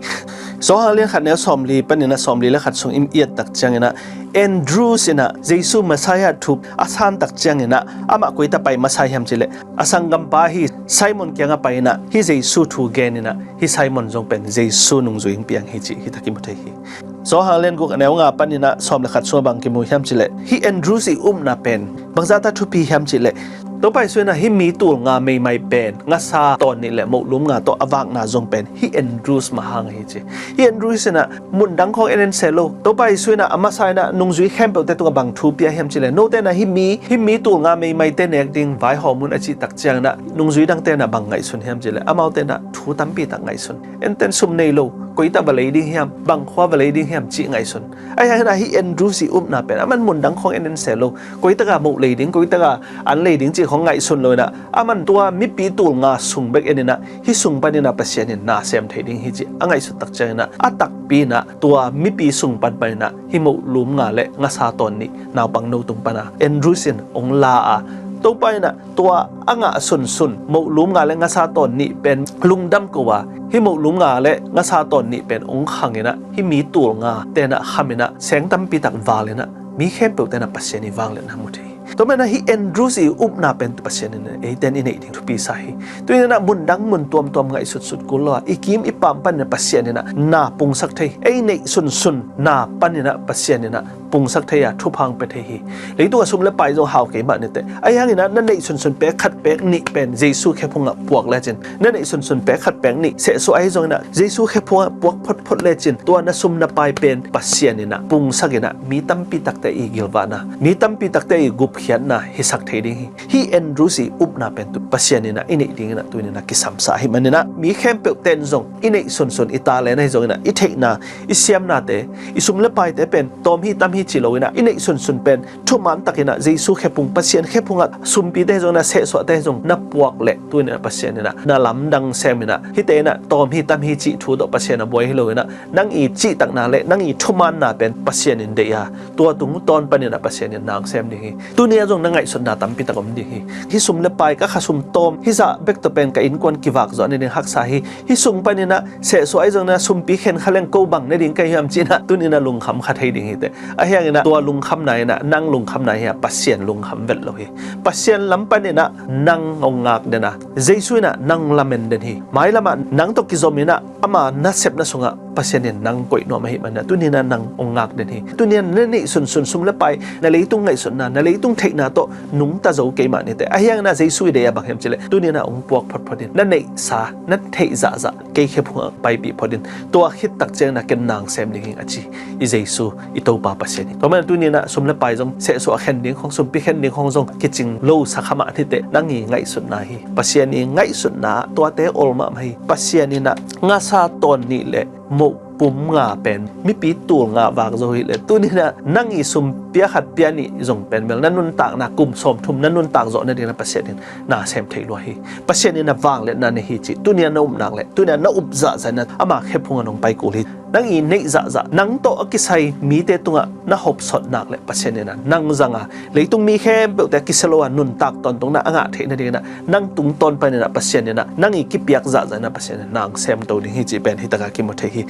Johan lian khat neu sawmli panin a sawmli le khat sung i et tak ciangin a Andrews in a Jesu Messiah thu a san tak ciangin a amah koi ta pai masa hiam cih leh a sanggampa hi Simon kiangah pai in a hih Jesu thu gen in a hih Simon zong pen Jesu nungzui hong piang hi cih hih tak kimu thei hi. Johan lian guk a neu nga panin a sawm le khat sungah bang kimu hiam cih leh hih Andrews i upna pen bangzah ta thupi hiam cih leh Topa Jesu in a hih mi tul nga meimai pen ngasa tawn nih le mohlum nga tawh a vakna zong pen hih Andrews mah hang hi ci. Hih Andrews in a mundang khawng en en se lo. Topa Jesu in a a masa in a nungzui khempeuhte tungah bang thu pia hiam cih leh note in a hih mi, hih mi tul nga meimaite nek ding vaihawm un a cih tak ciangin a nungzui dangte in a bang ngaihsun hiam cih leh amaute in a thu tampi tak ngaihsun. Enten sum nei lo, koi ta va lei ding hiam, bang khua va lei ding hiam cih ngaihsun. Ahi hangin a hih Andrews i upna pen aman mundang khawng en en se lo. Koi taka moh lei ding, koi taka an lei ding cih khawng ngaihsun lo in a aman tua mipi tul nga sung bek en in a hih sung panin a Pasian in na sem thei ding hi cih a ngaihsut tak ciangin a a takpi in a tua mipi sung pan panin a hih mohlum nga le ngasa tawn nih naupang no tung pan a Andrews in hong la a, Topa in a tua a ngah sunsun mohlum nga le ngasa tawn nih pen lungdam ko a, hih mohlum nga le ngasa tawn nih pen hong khang in a hih mi tul ngate in a kham in a seng tampi tak val in a mi khempeuhte in a Pasian i vangliatna mu thei hi. Tua manin a hih Andrews i upna pen Pasian in eite in i neih ding thupi sa hi. Tuni in a mundang mun tuamtuam ngaihsutsut kul lo a i kim i paam panin a Pasian in a na pungsak thei, ei neih sunsun na panin a Pasian in a pungsak thei a thupha hong pia thei hi. Leitung a sum le pai zong hau kei mah ni teh, ahi hangin a na neih sunsun pek khat pek nih pen Jesu khephung ah puak lecin, na neih sunsun pek khat pek nih sehsuah ahi zongin a Jesu khephung ah puak photphot lecin tua na sum na pai pen Pasian in a pungsak in a mi tampi takte i gilvahna, mi tampi takte i gupkhiatna hisak thei ding hi. Hih Andrews i upna pen Pasian in a i neih dingin a tuni in a kisamsa ahih manin a mi khempeuhte in zong i neih sunsun i talent ahi zongin a i theihna, i siamnate, i sum le paite pen tawm hi tam hi ci lo in a i neih sunsun pen thuman takin a Jesu khephung, Pasian khephung ah sumpite zong in a sehsuahte zong na puak leh tuni in a Pasian in a na lamdang sem in a hihte in a tawm hi tam hi cih thu tawh Pasian a buai hi lo in a nang i cihtakna le nang i thumanna pen Pasian in deih a, tua tungtawn panin a Pasian in na hong sem ding hi. Tuni a zong na ngaihsutna tampi tak om ding hi. Hih sum le pai, ka khasum tawm, hih zah bek tawh pen ka innkuan kivak zawh nading haksa hi. Hih sung panin a sehsuah ahi zongin a sumpi khen kha leng ko bang nading ka hi hiam ci in a tuni in a lungkham kha thei ding hi teh. Ahi hangin a tua lungkhamna in a nang lungkhamna hi a, Pasian lungkham vet lo hi. Pasian lam panin a nang hong ngak den a, Jesu in a nang lamen den hi. Mailam ah nang tawh kizom in a ama nasepna sungah Pasian in nang koih nuam ahih manin ah tuni-in ah nang hong ngak den hi. Tuni-in ah na neih sunsun sum le pai, na leitung ngaihsutna, na leitung theihna tawh nungta zo kei mah ni teh. Ahi hangin ah Jesu i deih ah bang hiam cih leh, tuni-in ah hong puak photphot in, na neihsa, na theih zahzah kei khephungah paipih phot in, tua khit tak ciangin ah ken nang sem ding hing a ci i Jesu i Topa Pasian hi. Tua manin tuni-in ah sum le pai zong sehsuah khen ding khong, sumpi khen ding khong zong kicing lo sa kha mah ni teh, nang i ngaihsutna hi. Pasian i ngaihsutna ah tuate ol mahmah hi. Pasian in ah ngasa tawn nih le moh pum nga pen mipi tul nga vak zo hi leh, tuni-in ah nang i sum pia khat pia nih zong pen bel na nuntakna kum sawmthum na nuntak zawh nadingin ah Pasian in na sem thei lua hi. Pasian in ah vangliatna nei hi cih tuni-in ah na up nak leh, tuni-in ah na up zahzah in ah ama khephung ah nong pai kul hi. Nang i neih zahzah, nang tawh a kisai mite tungah na hopsot nak leh Pasian in ah nang zang a, leitung mi khempeuhte a kisia lo a nuntak tawntungna a ngah theih nadingin ah nang tungtawn panin ah Pasian in ah nang i kipiak zahzah in ah Pasian in ah nang semto ding hi cih pen hi takah kimu thei hi.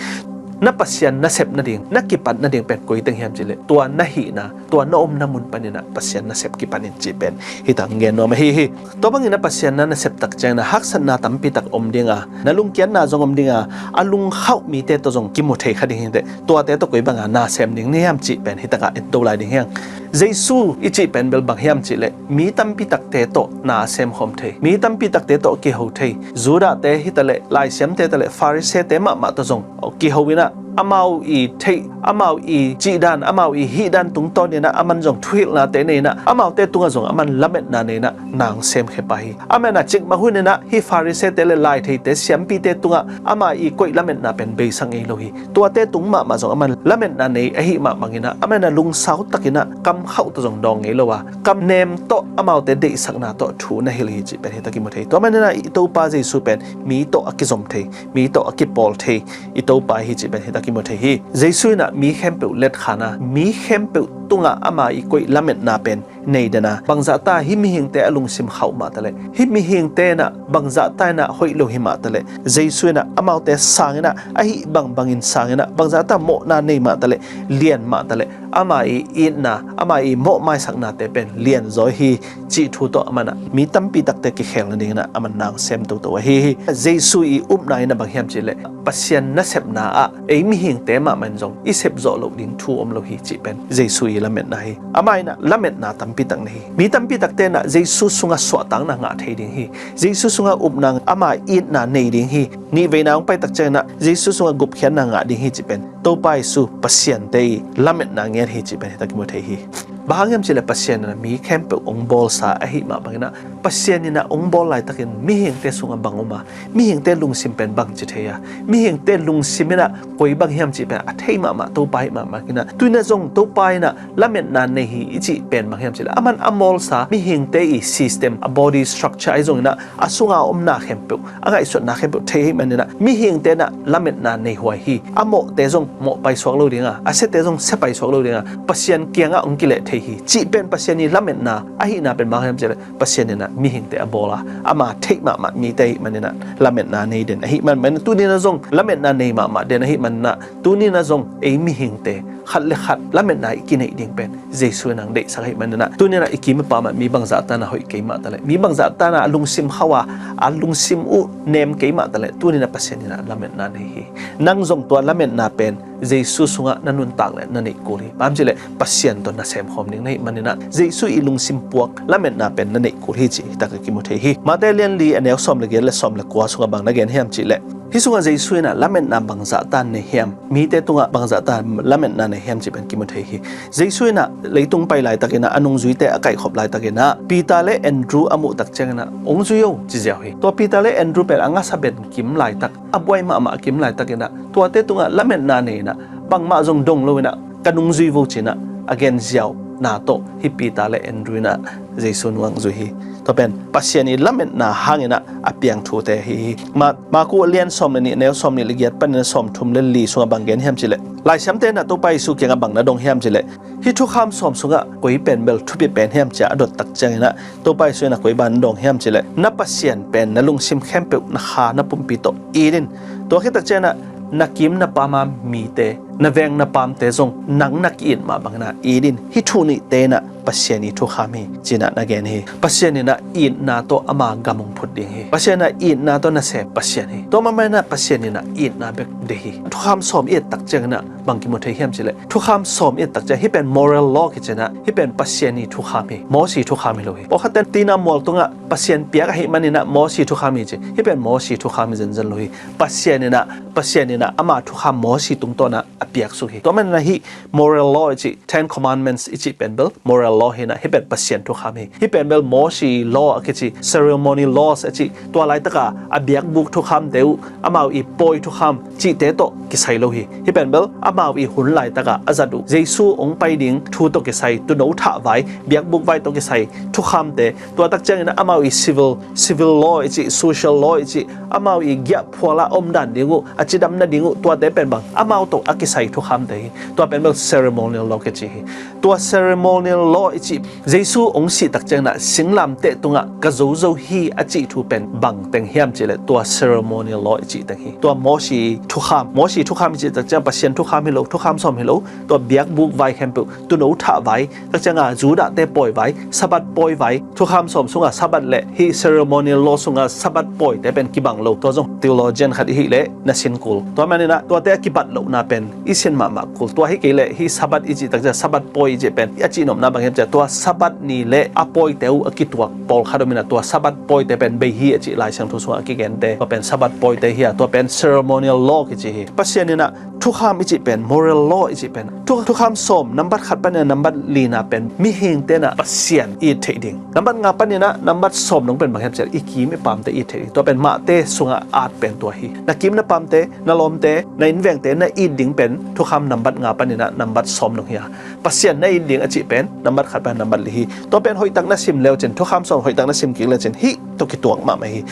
Na Pasian na sep nading, na kipat nading pen koi teng hiam cih leh, tua na hihna, tua na omna mun panin ah Pasian na sep kipan in cih pen hi tak gen nuam ahi hi. Tua bangin ah Pasian na na sep tak ciangin ah haksatna tampi tak om ding a, na lungkiatna zong om ding a, a lungkhauh mite tawh zong kimu thei kha ding hi teh. Tuate tawh koi bang a na sem ding na hiam cih pen hi takah en to lai ding hi hang. Jesu i cih pen bel bang hiam cih leh, mi tampi takte tawh na sem khawm thei, mi tampi takte tawh kiho thei, Judahte hi ta leh, Laisiamte ta leh, Farisee-te mahmah tawh zong kiho in ah amau i theih, amau i cihdan, amau i hihdan tungtawn in ah aman zong thuhilhnate nei in ah, amaute tungah zong aman lametna nei in ah nang semkhia pah hi. Aman ah cikmah hun in ah hih Farisee-te le laitheite, siampite tungah ama i koih lametna pen beisa ngei lo hi. Tuate tung mahmah zong aman lametna nei ahih mah bangin ah, aman ah lungsau takin ah, kamkhauh tawh zong dawng ngei lo a, kamnem tawh amaute deihsakna tawh thu na hilh hi cih pen hi tak kimu thei. Tua manin ah i Topa Jesu pen mi tawh a kizom thei, mi tawh a kipawl thei i Topa hi cih pen hi tak kimu thei hi. Jesu in ah mi khempeuh letkhan a, mi khempeuh tungah ama i koih lametna pen nei den a, bangzah ta hih mihingte a lungsim khauh mah ta leh, hih mihingte in ah bangzah ta in ah hoih lo hi mah ta leh, Jesu in ah amaute sang in ah, ahi bangbangin sang in ah, bangzah ta mawhna nei mah ta leh, lian mah ta leh, ama i itna, ama i mawhmaisaknate pen lianzaw hi cih thu tawh aman ah mi tampi takte kikhel nadingin ah aman nang sem toto ahi hi. Jesu i upna in ah bang hiam cih leh, Pasian nasepna ah ei mihingte mahmah in zong i sep zawh loh ding thu om lo hi cih pen Jesu i lametna hi. Amah in ah lametna tampi tak nei hi. Mi tampi takte in ah Jesu sungah suahtakna ngah thei ding hi. Jesu sungah upna, ama itna nei ding hi. Nihveina hong pai tak ciangin ah Jesu sungah gupkhiatna ngah ding hi cih pen Topa Jesu Pasiante i lametna ngiat hi cih pen hi tak kimu thei hi. Bang hang hiam cih leh Pasian in ah mi khempeuh hong bawlsa ahih mah bangin ah, Pasian in ah hong bawl laitakin mihingte sungah bang om a, mihingte lungsim pen bangci thei a, mihingte lungsim in ah koi bang hiam cih pen a thei mahmah Topa ahih mah bangin ah, tu-in ah zong Topa in ah lametna nei hi i cih pen bang hiam cih leh, aman a mawlsa mihingte i system, a body structure ahi zongin ah, a sunga omna khempeuh, a ngaihsutna khempeuh thei ahih manin ah, mihingte in ah lametna nei huai hi. A mawhte zong mawh paisuak lo ding a, a siate zong sia paisuak lo ding a, Pasian kiangah hong kileh thei hi cih pen Pasian i lametna ahihna pen bang hiam cih leh, Pasian in ah mihingte a bawl a, ama theih mahmah mite ahih manin ah lametna nei den ahih man, man tuni-in ah zong lametna nei mahmah den ahih manin ah, tuni-in ah zong ei mihingte khat le khat lametna i kineih ding pen Jesu in ah deihsak ahih manin ah, tuni-in ah i kim i pam ah mi bangzah ta in ah hoih kei mah ta leh, mi bangzah ta in ah a lungsim khauh a, a lungsim uh nem kei mah ta leh, tuni-in ah Pasian in ah lametna nei hi. Nang zong tua lametna pen Jesu sungah na nuntak leh na neih kul hi. Bang hiam cih leh Pasian tawh na sem khawm ding na hih manin ah, Jesu i lungsim puak lametna pen na neih kul hi cih hi tak a kimu thei hi. Mate lian li a neu sawm le giat le sawm le kua sungah bang na gen hiam cih leh, hih sungah Jesu in ah lametna bangzah ta nei hiam, mite tungah bangzah ta lametna nei hiam cih pen kimu thei hi. Jesu in ah leitung pai laitakin ah, a nungzuite a kaihkhop laitakin ah, Peter le Andrew a muh tak ciangin ah, "Hong zui o," ci ziau hi. Tua Peter le Andrew pen a ngasa ben kim laitak, a buai mahmah kim laitakin ah, tuate tungah lametna nei in ah, bangmah zong dong lo in ah, "Ka nungzui vo," ci-in ah a gen ziauna tawh hih Peter le Andrew in ah Jesu nungah zui hi. Tua pen Pasian i lametna hangin ah a piang thute hi hi. Ma-, Marku a lian sawm le nih, a neu sawm nih le giat panin a sawmthum le li sungah bang gen hiam cih leh, Laisiamte in ah Topa Jesu kiangah bang na dong hiam cih leh, hih thukham sawm sungah koi pen bel thupi pen hiam ci-a a dot tak ciangin ah, Topa Jesu in ah koi bang na dong hiam cih leh, "Na Pasian pen na lungsim khempeuh, na kha, na pumpi tawh it in. Tua khit tak ciangin ah na kim na pam a mite, na veng na pamte zong nang na ki-it mah bangin ah it in. Hih thu nihte in ah Pasian ii thukham hi, ci-in ah na gen hi. Pasian in ah itna tawh ama gam hong phut ding hi. Pasian in ah itna tawh nasem Pasian hi. Tua mah manin ah Pasian in ah itna bek deih hi. Thukham sawm i et tak ciangin ah bang kimu thei hiam cih leh, thukham sawm i et tak ciang, hih pen moral law kici-in ah, hih pen Pasian ii thukham hi. Moses thukham hi lo hi. Pawlkhatte in tina mual tungah Pasian piak ahih manin ah Moses thukham hi ci. Hih pen Moses thukham hi zenzen lo hi. Pasian in ah, Pasian in ah ama thukham Moses tungtawn ah a piaksuk hi. Tua manin ah hih moral law i cih, Ten Commandments i cih pen bel moral law hi-in ah, hih pen Pasian thukham hi. Hih pen bel Moses law a kici, ceremony laws a cih, tua laitaka a biakbuk thukhamte uh, amau ii pawi thukham cihte tawh kisai lo hi. Hih pen bel amau ii hun laitaka a zat uh, Jesu hong pai ding thu tawh kisai, tuuno thah vai, biakbuk vai tawh kisai thukhamte, tua tak ciangin ah amau ii civil, civil law i cih, social law i cih, amau ii giahphual a omdan ding uh, a cidam nading uh, tuate pen bang, amau tawh a kisai thukhamte hi. Tua pen bel ceremonial law kici hi. Tua ceremonial law i cih, Jesu hong sih tak ciangin ah singlamteh tungah ka zo zo hi a cih thu pen bang teng hiam cih leh, tua ceremonial law i cih teng hi. Tua Moses thukham, Moses thukham i cih tak ciang Pasian thukham hi lo, thukham sawm hi lo, tua biakbuk vai khempeuh, tuuno thah vai, tak cianga Judahte pawi vai, Sabbath pawi vai, thukham sawm sunga Sabbath le hih ceremonial law sunga Sabbath pawite pen kibang lo. Tua zong theologian khat i hih leh na sin kul. Tua manin ah tuate a kibat lohna pen i sin mahmah kul. Tua hi kei leh hih Sabbath i cih tak ciang, Sabbath pawi i cih pen a cihnopna bang hiam cih leh, tua Sabbath ni le a pawite uh a kituak pawlkhat om in ah, tua Sabbath pawite pen bei hi a cih Lai Siangtho sungah a kigente, tua pen Sabbath pawite hi a, tua pen ceremonial law kici hi. Pasian in ah thukham i cih pen, moral law i cih pen, thu, thukham sawm, nambat khat panin ah nambat lina pen mihingte in ah Pasian it theih ding. Nambat nga panin ah nambat sawm dong pen bang hiam cih leh, i kim i pamte it theih ding. Tua pen mahte sungah at pen tua hi. Na kim na pamte, na lawmte, na innvengte na it ding pen thukham nambat nga panin ah nambat sawm dong hi a, Pasian na it ding a cih pen nambat khat pan nambat li hi. Tua pen hoihtak na sim le uh cin, thukham sawm hoihtak na sim kik le uh cin, hih tawh kituak mahmah hi.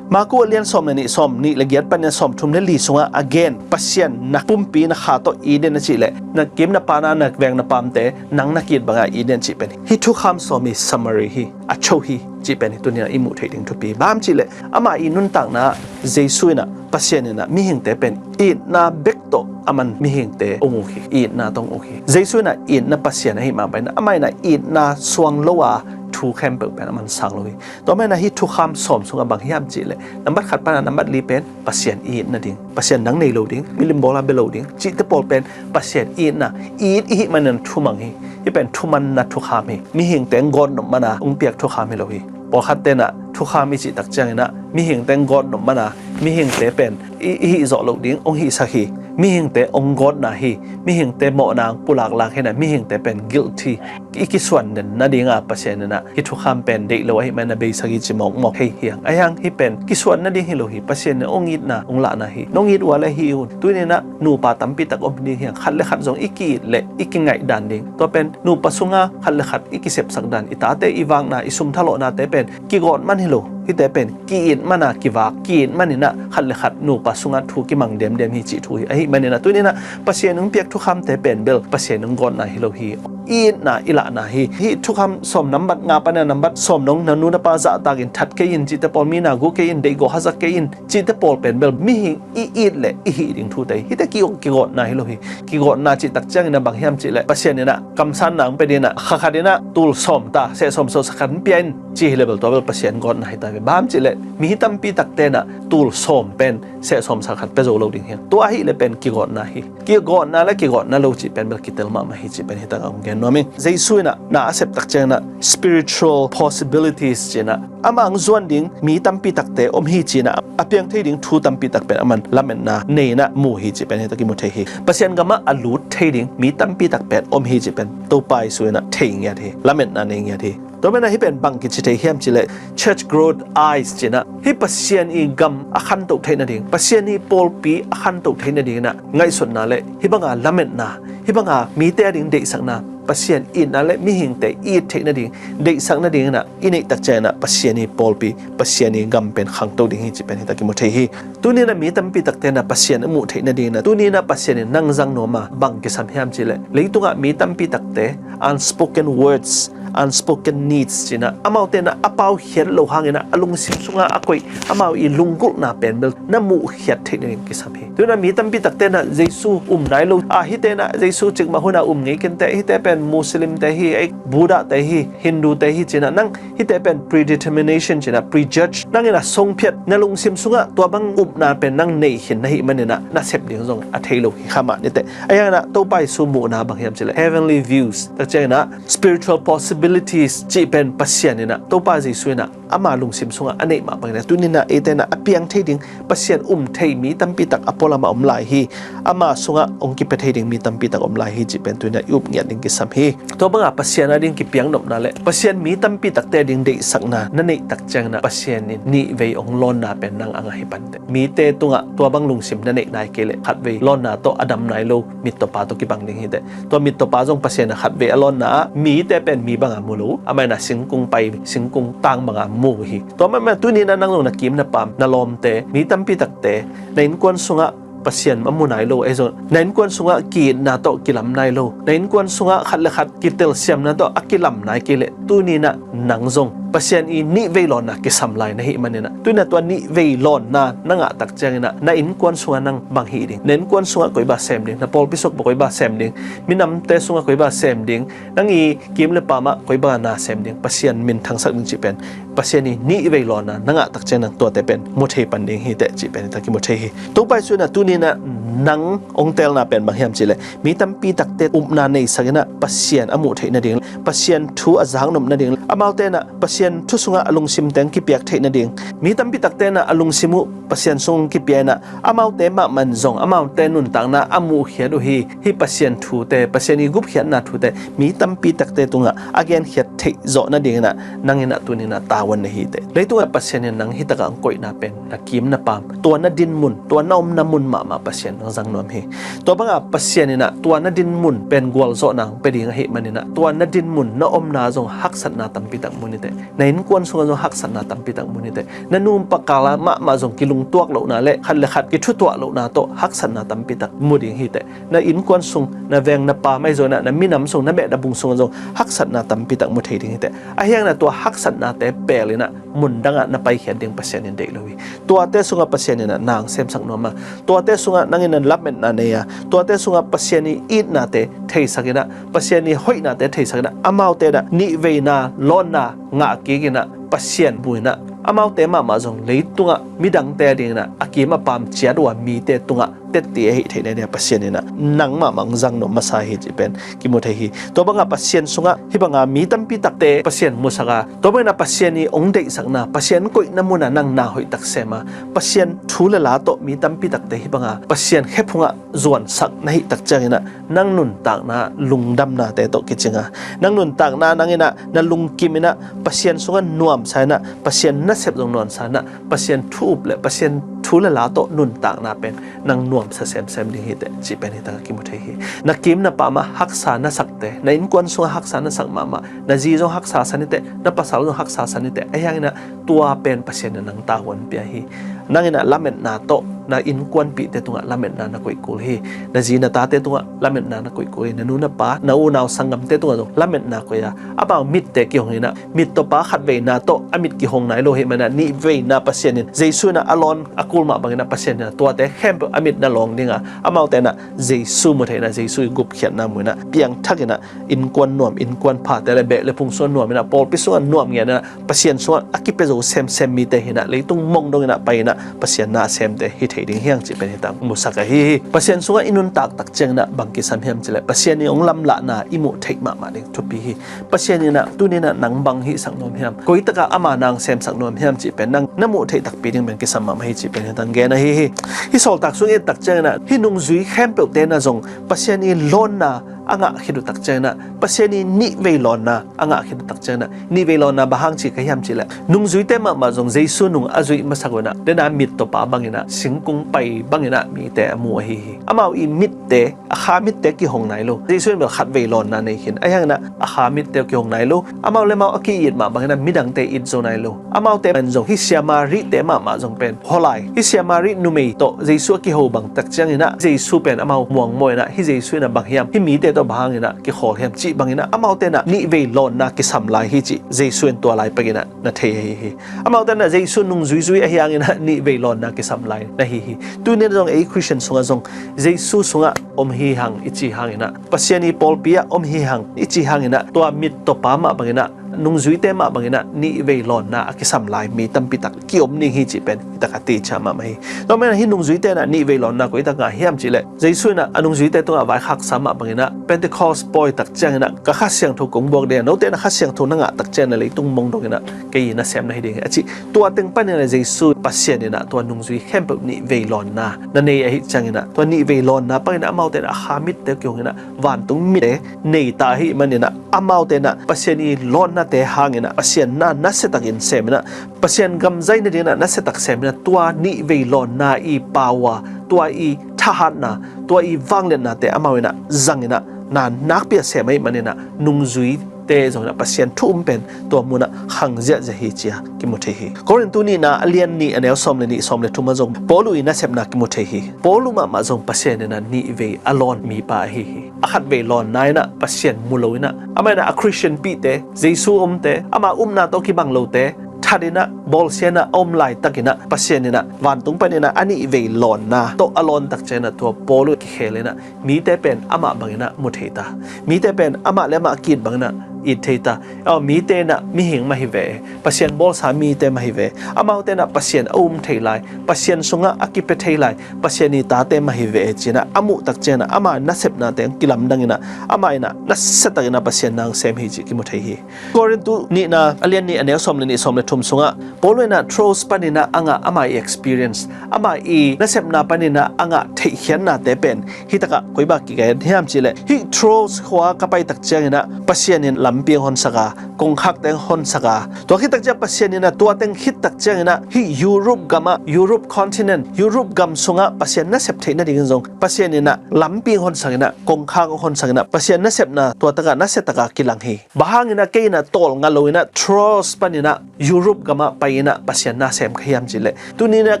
Marku a lian sawm le nih, sawm nih le giat panin ah sawm thum le li sungah a gen, Pasian na pumpi na kha tawh it in a cih leh, na kim na pana, na veng na pamte nang na ki-it banga it in a cih pen hi. Hih thukham sawm ii summary hi, a cho hi, cih pen hi tuni-in ah i muh theih ding thupi. Bang hiam cih leh, ama ii nuntakna ah Jesu in ah, Pasian in ah mihingte pen itna bek tawh aman mihingte hong uk hi, itna tawh hong uk hi. Jesu in ah itna Pasian ahih mah bangin ah, amah in ah itna suang lo a thu khempeuh pen aman sang lo hi. Tua manin ah hih thukham sawm sungah bang hiam cih leh, nambat khat pan ah nambat li pen Pasian it nading, Pasian nang nei lo ding, milim bawl a bia lo ding, cihte pawl pen Pasian itna, it i hih manin ah thumang hi. Hih pen thumanna thukham hi. Mihingte hong gawtnop man a hong piak thukham hi lo hi. Pawlkhatte in ah thukham i cih tak ciangin ah mihingte hong gawtnop man a, mihingte pen i, i hih zawh loh ding hong hihsak hi. Mihingte hong gawtna hi. Mihingte mawhna hong pulaklak hi-in ah, mihingte pen guilty, i kisuan den nadinga Pasian in ah hih thukham pen deih lo ahih manin ah beisak hi ci mawkmawk thei hi hang. Ahi hang hih pen kisuan nading hi lo hi. Pasian in hong itna hong lahna hi. Nong it uh a leh hih un. Tuni-in ah nupa tampi tak om ding hi hang. Khat le khat zong i ki-it leh i kingaihdan ding. Tua pen nupa sunga khat le khat i kisepsak dan, i tate i vakna, i sum thalawhnate pen kigawt man hi lo. Hihte pen ki-it man a kivak, ki-it manin ah khat le khat nupa sungah thu kimang demdem hi cih thu hi. Ahih manin ah tuni-in ah Pasian hong piak thukhamte pen bel Pasian hong gawtna hi lo hi. Itna i lahna hi. Hih thukham sawm nambat nga panin ah nambat sawm dong, na nu na pa zahtakin that kei in cihte pawl, mi na gu kei in, deihgawh hazat kei in cihte pawl pen bel mihing i it leh i hih ding thute hi. Hihte ki, kigawtna hi lo hi. Kigawtna cih tak ciangin ah bang hiam cih leh, Pasian in ah kamsanna hong pia dingin ah kha khat in ah tul sawm ta, seh sawm sawm sa khat hong pia in ci hi leh bel tua bel Pasian gawtna hi ta ve. Bang hiam cih leh mi tampi takte in ah tul sawm pen seh sawm sa khat pia zo lo ding hi hang. Tua ahih leh pen kigawtna hi. Kigawtna le kigawtna lo cih pen bel kitel mahmah hi cih pen hih takah hong gen nuam ing. Jesu in ah na a sep tak ciangin ah spiritual possibilities ci-in ah, amah hong zuan ding mi tampi takte om hi ci-in ah, a piang thei ding thu tampi tak pen aman lametna nei-in ah mu hi cih pen hih tak i mu thei hi. Pasian gamah a lut thei ding mi tampi tak pen om hi cih pen Topa Jesu in ah thei ngiat hi. Lametna nei ngiat hi. Tua manin ah hih pen bang kici thei hiam cih leh, church growth eyes ci-in ah, hih Pasian ii gam a khantoh theih nading, Pasian ii pawlpi a khantoh theih nadingin ah ngaihsutna le hih banga lametna, hih banga mite ading deihsakna, Pasian itna le mihingte it theih nading, deihsak nadingin ah i neih tak ciangin ah Pasian ii pawlpi, Pasian ii gam pen khangto ding hi cih pen hih tak i mu thei hi. Tuni-in ah mi tampi takte in ah Pasian a muh theih nadingin ah, tuni-in ah Pasian in nang zang nuam a, bang kisam hiam cih leh, leitungah mi tampi takte unspoken words, unspoken needs cinah, amaute inah a paukhiat loh hanginah a lungsim sungah a koih amau i lunggulhna pen bel na muhkhiat theih nading kisam hi. Tuinah mi tampi takte inah Jesu um nai lo, a hite inah Jesu cikmah hunah um ngei kenteh, hite pen Muslimte hi, ei Buddhate hi, Hindute hi cinah, nang hite pen predetermination cinah, prejudge, nang inah songphiat, na lungsim sungah tua bang upna pen nang nei khin na hih maninah na sep ding zong a thei lo hi kha mah niteh. Ahi hanginah Topa Jesu muhna bang hiam cileh heavenly views, tak cianginah spiritual possibilities cih pen Pasian inah, Topa Jesu inah ama lungsim sungah a neih mah bangin a tuninah eite inah a piang thei ding Pasian um thei mi tampi tak a pualamah om lai hi. Ama sungah hong kipia thei ding mi tampi tak om lai hi cih pen tuninah i up ngiat ding kisam hi. Tua banga Pasian a ding kipiang nopna le Pasian mi tampi takte ding deihsakna na neih tak cianginah Pasian in nih vei hong lawnna pen nang a ngah hi panteh. Mite tungah tua bang lungsim na neih nai kei leh khatvei lawnna tawh a dam nai lo mittawpa tawh kibang ding hiteh. Tua mittawpa zong Pasian a khatvei a lawnna ah mite pen mi banga mu lo, amah inah singkung pai, singkung tang banga mu hi. Tua mah mah tuninah nang zong na kim na pam, na lawmte, mi tampi takte na innkuan sungah Pasian a mu nai lo, ei zong na innkuan sungah ki-itna tawh kilam nai lo, na innkuan sungah khat le khat kitelsiamna tawh a kilam nai kei leh tuninah nang zong Pasian i nih vei lawnna kisam lai na hih maninah, tuinah tua nih vei lawnna na ngah tak cianginah na innkuan sungah nang bang hih ding, na innkuan sungah koi bang sem ding, na pawlpi sungah koi bang sem ding, minamte sungah koi bang sem ding, nang i kim le pamah koi banga na sem ding, Pasian minthangsak ding cih pen Pasian i nih vei lawnna na ngah tak ciang nang tuate pen mu thei pan ding hiteh cih pen hita kimu thei hi. Topa Jesu inah tuninah nang hong teelna pen bang hiam cihleh mi tampi takte upna neisakinah Pasian a muh theih nading, Pasian thu a zaknop nading, amaute inah Pasian thu sungah a lungsim teng kipiak theih nading, mi tampi takte inah a lungsim uh Pasian sung kipia inah amaute mahmah in zong amaute nuntakna a muhkhiat uh hi. Hih Pasian thute, Pasian i gupkhiatna thute mi tampi takte tungah a genkhiat theih zawh nadinginah nang inah tuninah tavuan na hiteh. Leitungah Pasian in nang hitakah ang koihna pen na kim na pam, tua na dinmun, tua na omna mun mahmah Pasian nang zang nuam hi. Tua banga Pasian inah tua na dinmun pen gualzawhna ang pia ding ahih maninah tua na dinmun, na omna zong haksatna tampi tak mu niteh. Na innkuan sungah zong haksatna tampi tak mu niteh. Na nu pa kala mahmah zong kilungtuak lohna le khat le khat kithutuah lohna tawh haksatna tampi tak mu ding hiteh. Na innkuan sung, na veng na pam ahi zonginah na minam sung, na meh na bung sungah zong haksatna tampi tak mu thei ding hiteh. Ahi hanginah tua haksatnate peelinah mundangah na paikhiat ding Pasian in deih lo hi. Tuate sungah Pasian inah na ang semsak nuam a, tuate sungah nang inah lametna nei a, tuate sungah Pasian i itnate theisakinah, Pasian i hoihnate theisakinah, amaute inah nih veina lawnna ngah kikinah Pasian buinah amaute mahmah zong leitungah midangte a dinginah a kim a pam ciat uh a mite tungah tetti ahih theih nadinah Pasian inah nang mahmah ang zang nuam masa hi cih pen kimu thei hi. Tua banga Pasian sungah hih banga mi tampi takte Pasian musak a, tua banginah Pasian i hong deihsakna, Pasian koihna munah nang na hoih tak sem a, Pasian thu le la tawh mi tampi takte hih banga Pasian khephungah zuansak na hih tak cianginah nang nuntakna lungdamnate tawh kicing a, nang nuntakna nang inah na lungkim inah Pasian sungah nuamsa inah, Pasian nasep zong nuamsa inah, Pasian thu up le Pasian thu le la tawh nuntakna pen nang nuamsa semsem ding hiteh cih pen hitangah kimu thei hi. Na kim na pamah haksa na sakte, na innkuan sungah haksa na sak mahmah, na zi zong haksa sa niteh, na pasal zong haksa sa niteh. Ahi hanginah tua pen Pasian in nang tavuan pia hi. Nang inah lametna tawh na innkuanpihte tungah lametna na koih kul hi. Na zi na tate tungah lametna na koih kul hi. Na nu na pa, na unau sanggamte tungah zong lametna koih a, amau mitte kihong inah mittawpa khatveina tawh a mit kihong nai lo ahih maninah nih veina Pasian in Jesu inah a lawn a kul mah banginah Pasian inah tuate khempeuh a mit na lawng dinga, amaute inah Jesu mu thei inah, Jesu i gupkhiatna mu inah, piangthak inah innkuan nuam, innkuan phate le beh le phung sungah nuam inah, pawlpi sungah nuam ngiat inah, Pasian sungah a kipia zo semsem mite hinah, leitung mong donginah pai inah Pasian na a semte hi thei ding hiang cih pen hitang musak ahi hi. Pasian sungah i nuntak tak cianginah bang kisam hiam cileh Pasian i hong lamlahna i muh theih mahmah ding thupi hi. Pasian inah tuninah nang bang hihsak nuam hiam, koitakah ama nang semsak nuam hiam cih pen nang na muh theih takpi ding pen kisam mahmah hi cih pen hitang gen ahi hi. Hih sawltak sung i et tak cianginah hih nungzui khempeuhte na zong Pasian i lawnna a ngah khit uh tak cianginah Pasian i nih vei lawnna a ngah khit uh tak cianginah, nih vei lawnna bang hang cih ka hiam cihleh nungzuite mahmah zong Jesu nung a zuih masak unah dena mittawpa banginah singkung pai banginah mite a mu ahi hi. Amau i mitte, a kha mitte kihong nai lo. Jesu in bel khat vei lawnna nei khin, ahi hanginah a kha mitte kihong nai lo. Amau le amau a ki-it mah banginah midangte it zo nai lo. Amaute pen zong hih siamarite mahmah zong pen holai, hih siamari numei tawh Jesu a kiho bang tak cianginah Jesu pen amau muangmaw inah hih Jesu inah bang hiam, hih mite Tua bang hanginah kikhawl hiam cih banginah amaute inah nihvei lawnna kisam lai hi cih Jesu in tua lai pekinah na thei ahi hi. Amaute inah Jesu nungzuizui ahi hanginah nihvei lawnna kisam lai na hi hi. Tuni zong ei Khristian sungah zong Jesu sungah om hi hang i ci hanginah, Pasian i pawlpi ah om hi hang i ci hanginah, tua mittawpa mah banginah, nungzuite mah banginah nihvei lawnna a kisam lai mi tampitak kiom ning hi cih pen hitak a teci mahmah hi. Tua manin hih nungzuite inah nihvei lawnna koi tak ngah hiam cihleh, Jesu inah a nungzuite tungah vaikhaksa mah banginah, Pentecost pawi tak cianginah ka Kha Siangtho kong buak ding a, note inah Kha Siangtho na ngah tak cianginah leitung mong donginah kei nasem na hi ding hi a cih. Tua teng paninah Jesu Pasian inah tua nungzui khempeuh nihvei lawnna na nei ahi cianginah, tua nihvei lawnna panginah amaute inah a kha mitte kihonginah vantung mitte nei ta ahi maninah, amaute inah Pasian i lawnnate hanginah Pasian na nasiatakin seminah, Pasian gam zai nadinginah nasiatak seminah, tua nihvei lawnna i power, tua i thahatna, tua i vangliatnate amau inah zanginah na nakpi a sem ahi maninah nungzuite zonginah Pasian thu um pen tua munah khang ziahziah hi ci-a kimu thei hi. Korintu nihna a lian nih a neu sawm le nih, sawm le thum ah zong Paul uh i nasepna kimu thei hi. Paul uh mahmah zong Pasian inah nihvei a lawn mipa ahi hi. A khatvei lawnna inah Pasian mu lo inah, amah inah a Khristian pihte, Jesu umte, ama upna tawh kibang lote that inah bawlsia inah a om laitakinah Pasian inah vantung paninah a nihvei lawnna tawh a lawn tak cianginah tua Paul uh kikhel inah mite pen amah banginah mu thei ta. Mite pen amah le amah a ki-it banginah it thei ta. Aw, mite inah mihing mah hi ve. Pasian bawlsa mite mah hi ve. Amaute inah Pasian a um thei lai, Pasian sungah a kipia thei lai, Pasian i tate mah hi ve cinah a muh tak cianginah ama nasepnate hong kilamdanginah ama inah nasiatakinah Pasian na hong sem hi cih kimu thei hi. Korintu nihna a lian nih a neu sawm le nih, sawm le thum sungah Paul inah Troas paninah a ngah ama i experience, ama i nasepna paninah a ngah theihkhiatnate pen hitakah koi bang kigen hiam cihleh, hih Troas khua ka pai tak cianginah Pasian in lampi hong honsak a, kongkhakte hong honsak a, tua khit tak ciang Pasian inah tua teng khit tak cianginah hih Europe gamah, Europe continent, Europe gam sungah Pasian nasep theih nadingin zong Pasian inah lampi hong honsakinah, kongkhak hong honsakinah Pasian nasepna tua takah nasiataka kilang hi. Bang hanginah kei inah tawlnga loinah Troas paninah Europe gamah pai inah Pasian na sem ka hiam cihleh, tuninah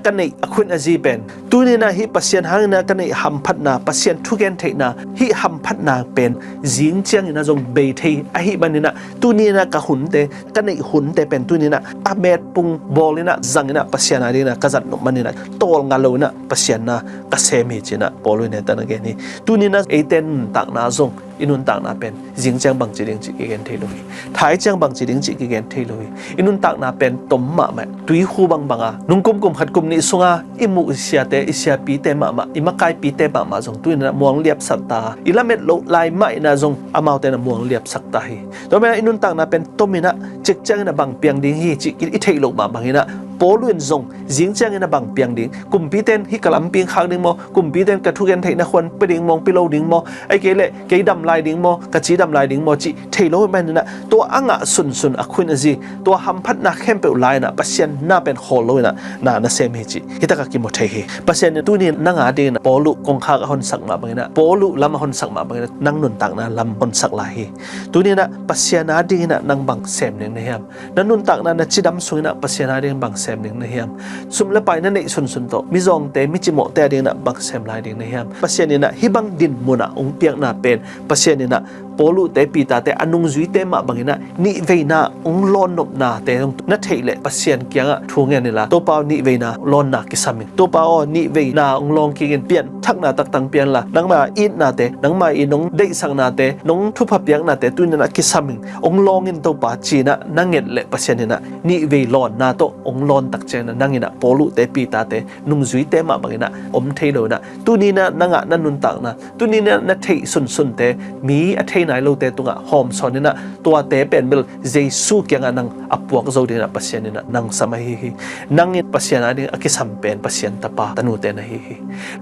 ka neih a khuin a zi pen, tuninah hih Pasian hanginah ka neih hamphatna, Pasian thugen theihna, hih hamphatna pen zing cianginah zong bei thei ahi maninah, tuninah ka hunte, ka neih hunte pen tuninah a metpung bawlinah zanginah Pasian a dinginah ka zat nop maninah tawlnga loinah Pasian na ka sem hi cinah Paul in hita na gen hi. Tuninah eite nuntakna zong i nuntakna pen zing ciang bangci ding cih kigen thei lo hi. Thai ciang bangci ding cih kigen thei lo hi. I nuntakna pen tom mahmah, tuikhu bangbanga nungkum kum khat kum nih sunga i muh i siate, i siapite mahmah, i makaipite mahmah zong tuninah muang liapsak ta, i lamet loh lai mah inah zong amaute na muang liapsak ta hi. Tua menah i nuntakna pen tominah cik cianginah bang piang ding hi cih i theih loh mah banginah Paul in zong zing cianginah bang piang ding, kumpite in hih ka lampi khak ding maw, kumpite in ka thugen theihna khuan pia ding maw, pia lo ding maw, ahih kei leh kei dam lai ding maw, ka ci dam lai ding maw cih thei lo maninah tua a ngah sunsun a khuin a zi, tua hamphatna khempeuh lai-inah Pasian na pen khawl loinah na na sem hi cih hitakah kimu thei hi. Pasian in tuni nang a dinginah Paul uh kongkhak a honsak mah banginah, Paul uh lam a honsak mah banginah nang nuntakna lam honsak lai hi. Tuninah Pasian a dinginah nang bang sem ning na hiam? Na nuntakna na cidam sunginah Pasian a dingin bang sem ning na hiam? Sum le pai na neih sunsun tawh mizawngte, micimawhte a dinginah bang sem lai ding na hiam? Pasian inah hih bang din munah hong piakna pen, Pasian inah Paul uhte, Peter-te a nungzuite mah banginah nihveina hong lawnnopnate na theih leh Pasian kiangah thu ngen inla, Topa aw, nihveina lawnna kisam ing. Topa aw, nihveina hong lawng kik in, pianthakna taktang pianla, nangma itnate, nangma in hong deihsaknate, nong thupha piaknate tuninah kisam ing, hong lawng in Topa, cinah na nget leh Pasian inah nihvei lawnna tawh hong lawn tak cianginah nang inah Paul uhte, Peter-te, nungzuite mah banginah om thei loinah tuninah na ngah na nuntakna, tuninah na theih sunsunte, mi a thei nai lote tungah hawmsawn inah tuate pen bel Jesu kiangah nang a puak zo dinginah Pasian inah nang sam ahi hi. Nang in Pasian a ding a kisam pen Pasian tapa tanute na hi hi.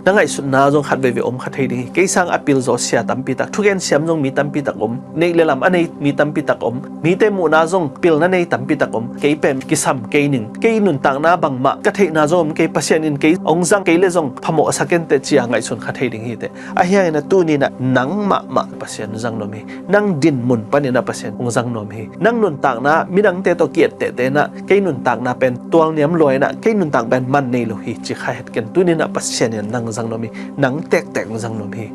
Na ngaihsutna zong khat veivei om kha thei ding hi. Kei sang a pilzaw sia tampitak, thugen siam zong mi tampitak om, neih le lam a nei mi tampitak om, mite muhna zong pilna nei tampitak om. Kei pen kisam kei ning, kei nuntakna bangmah ka theihna zong om kei, Pasian in kei hong zang kei le zong phamawhsak inteh, ci-a ngaihsun kha thei ding hiteh. Ahi hanginah tuninah nang mahmah Pasian zang nuam Nang dinmun panin ah Pasian hong zang nuam hi. Nang nuntakna midangte tawh ki-ettehte in ah kei nuntakna pen tualniam lua in ah kei nuntak pen man nei lo hi ci kha het ken. Tuni in ah Pasian in nang zang nuam hi. Nang tektek hong zang nuam hi.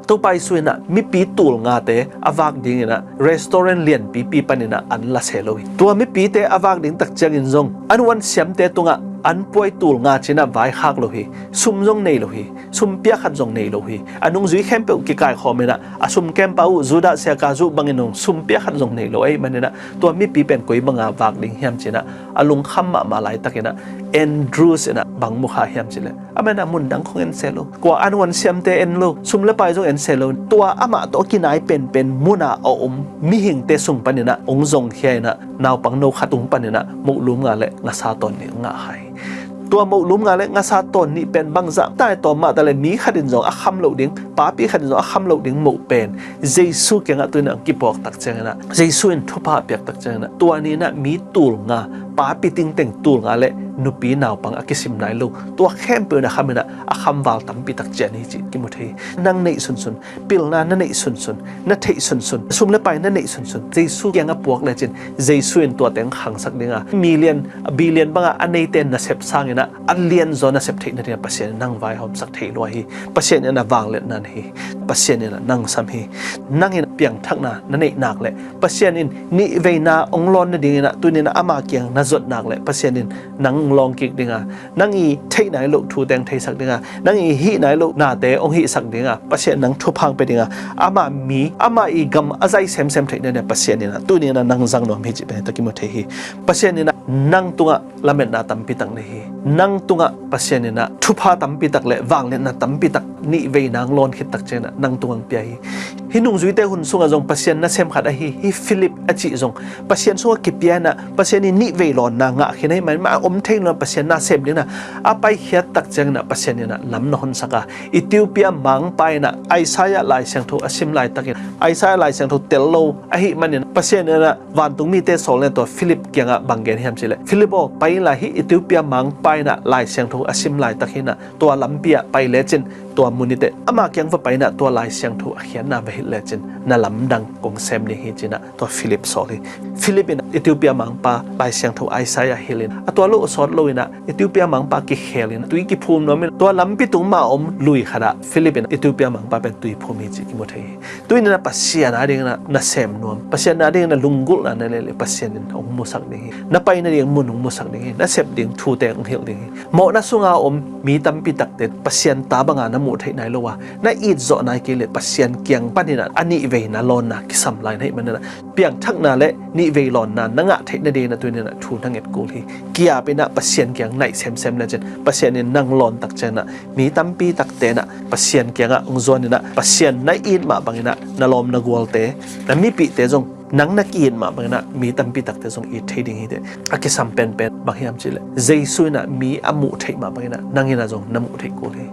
Topa Jesu in ah mipi tul ngate a vak ding in ah restaurant lianpipi panin ah an la se lo hi. Tua mipite a vak ding tak ciangin zong an uan siamte tungah an puai tul nga ci in ah vaikhak lo hi. Sum zong nei lo hi. Sum pia khat zong nei lo hi. A nungzui khempeuh kikaikhawm in ah a sum kempa uh Judah siaka zuh bangin zong sum pia khat zong nei lo ahih manin ah tua mipi pen koi banga vak ding hiam ci in ah a lungkham mahmah laitak in ah Andrews in ah bang mu kha hiam cih leh, amah in ah mun dang khong en se lo, kua an uan siamte en lo, sum le pai zong en se lo, tua amah tawh a kinai penpen mun a a om mihingte sung panin ah hong zongkhia in ah naupang no khat tung panin ah moh lum nga le ngasa tawn nih ngah kha hi. Tua moh lum nga le ngasa tawn nih pen bangzah tai tawm mah ta le mi khat in zong a kham loh ding, papi khat in zong a kham loh ding moh pen Jesu kiangah tuni in ah kipuak tak ciangin ah Jesu in thupha a piak tak ciangin ah tua ni in ah mi tul nga, papi tingteng tul nga le nupi naupang a kisim nai lo, tua khempeuh in ah kham in ah a khamval tampi tak cian hi cih kimu thei hi. Nang neih sunsun, pilna na neih sunsun, na theih sunsun, sum le pai na neih sunsun Jesu kiangah puak lecin Jesu in tua teng khangsak ding a, million, billion banga a neite nasep sangin ah a lianzaw nasep theih nading ah Pasian in nang vaihawmsak thei lua hi. Pasian in ah vangliatna nei hi. Pasian in ah nang sam hi. Nang in ah piangthakna na neih nak le Pasian in nihveina hong lawn nadingin ah tuni in ah ama kiang na zuat nak le Pasian in nang hong lawng kik ding a, nang i theih nai loh thu teng theisak ding a, nang i hih nai loh nate hong hihsak ding a, Pasian nang thupha hong pia ding a, ama mi, ama i gam a zai semsem theih nading ah Pasian in ah tuni in ah nang zang nuam hi cih pen hi ta kimu thei hi. Pasian in ah nang tungah lametna tampi tak nei hi. Nang tungah Pasian in ah thupha tampi tak le vangliatna tampi tak nihveina hong lawn khit tak ciangin ah nang tungah hong pia hi. Hih nungzuite hun sungah zong Pasian nasem khat ahi hi. Philip a cih zong Pasian sungah kipia in ah Pasian in nihvei lawnna ngah khin ahih manin mah a om thei lo in ah Pasian nasem ding in ah a paikhiat tak ciangin ah Pasian in ah lam na honsak a, Ethiopia mangpa in ah Isaiah Lai Siangtho a sim laitakin Isaiah Lai Siangtho tel lo ahih manin Pasian in ah vantung mite sawl in ah tua Philip kiangah bang gen hiam cih leh, Philip aw, pai inla, hih Ethiopia mangpa in ah Lai Siangtho a sim laitak hi in ah tua lampi ah pai lecin tua mun i teh ama kiang va pai in ah tua Lai Siangtho a khiatna va hilh lecin na lamdang kong sem ding hi ci in ah tua Philip sawl hi. Philip in Ethiopia mangpa Lai Siangtho Isaiah hilh in a tua lo sawt lo in ah Ethiopia mangpa kikhel in tui kiphum nuam in tua lampi tung mah a om lui khat ah Philip in Ethiopia mangpa pen tui phum hi cih kimu thei hi. Tuni in ah Pasian adingin ah na sem nuam, Pasian adingin ah lunggulhna na neih leh Pasian in hong musak ding hi. Na pai nading mun hong musak ding hi. Na sep ding thute hong hilh ding hi. Mawhna sunga om mi tampi takte Pasian ta banga na muh theih nai lo a, na it zawh nai kei leh Pasian kiang panin ah a nihveina lawnna kisam lai na hih manin ah piangthakna le nihvei lawnna na ngah theih nadingin ah tuni in ah thu na nget kul hi. Kiap in ah Pasian kiang naih semsem lecin Pasian in nang lawn tak ciangin ah mi tampi takte in ah Pasian kiangah hong zuan in ah Pasian na it mah bangin ah na lawm na gualte, na mipihte zong nang na ki-it mah bangin ah mi tampi takte zong it thei ding hi teh. A kisam penpen bang hiam cih leh Jesu in ah mi a muh theih mah bangin ah nang in ah zong na muh theih kul hi.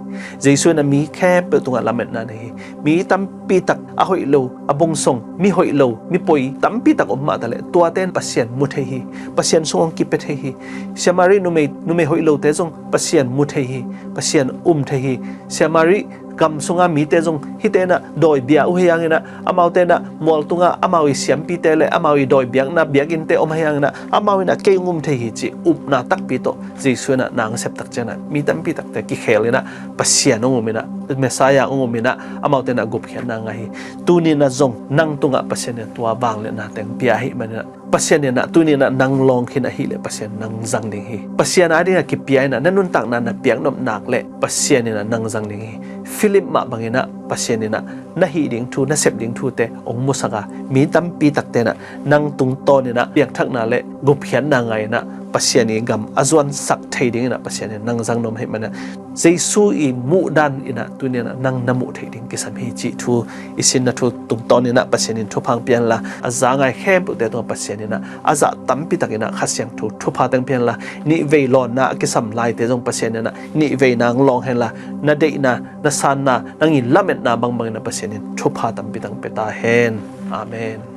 Jesu in ah mi khempeuh tungah lametna nei hi. Mi tampi tak a hoih lo, a bungsong, mi hoih lo, mi poi tampi tak om mah ta leh tuate in Pasian mu thei hi. Pasian sung hong kipia thei hi. Samari numei, numei hoih lote zong Pasian mu thei hi. Pasian um thei hi. Samari gam sunga mite zong hihte in ah dawi bia uh hi hangin ah amaute in ah mual tungah amau i siampite le amau i dawi biakna biakinnte om hi hangin ah amau in ah kei hong um thei hi cih upna takpi tawh Jesu in ah na hong sep tak ciangin ah mi tampi takte kikhel in ah Pasian hong um in ah Messiah hong um in ah amaute in ah gupkhiatna ngah hi. Tuni in ah zong nang tungah Pasian in ah tua vangliatna teng pia ahih manin ah Pasian in ah tuni in ah nang lawng khin ahih leh Pasian nang zang ding hi. Pasian adingin ah kipia in ah na nuntakna na piaknop nak leh Pasian in ah nang zang ding hi. Philip mah bangin ah Pasian in ah na hih ding thu, na sep ding thute hong musak a, mi tampi takte in ah nang tungtawn in ah piangthakna le gupkhiatna ngah in ah Pasian i gam a zuansak thei dingin ah Pasian in nang zang nuam ahih manin ah Jesu i muhdan in ah tuni in ah nang na muh theih ding kisam hi cih thu i sinna thu tungtawn in ah Pasian in thupha hong pia hen la, a za ngai khempeuhte tungah Pasian in ah a zah tampi tak in ah Kha Siangtho thupha teng pia hen la, nihvei lawnna a kisam laite zong Pasian in ah nihvei nang lawng hen la, na deihna, na sanna, nang i lametna bangbang in ah Pasian in thupha tampi tak pia ta hen. Amen.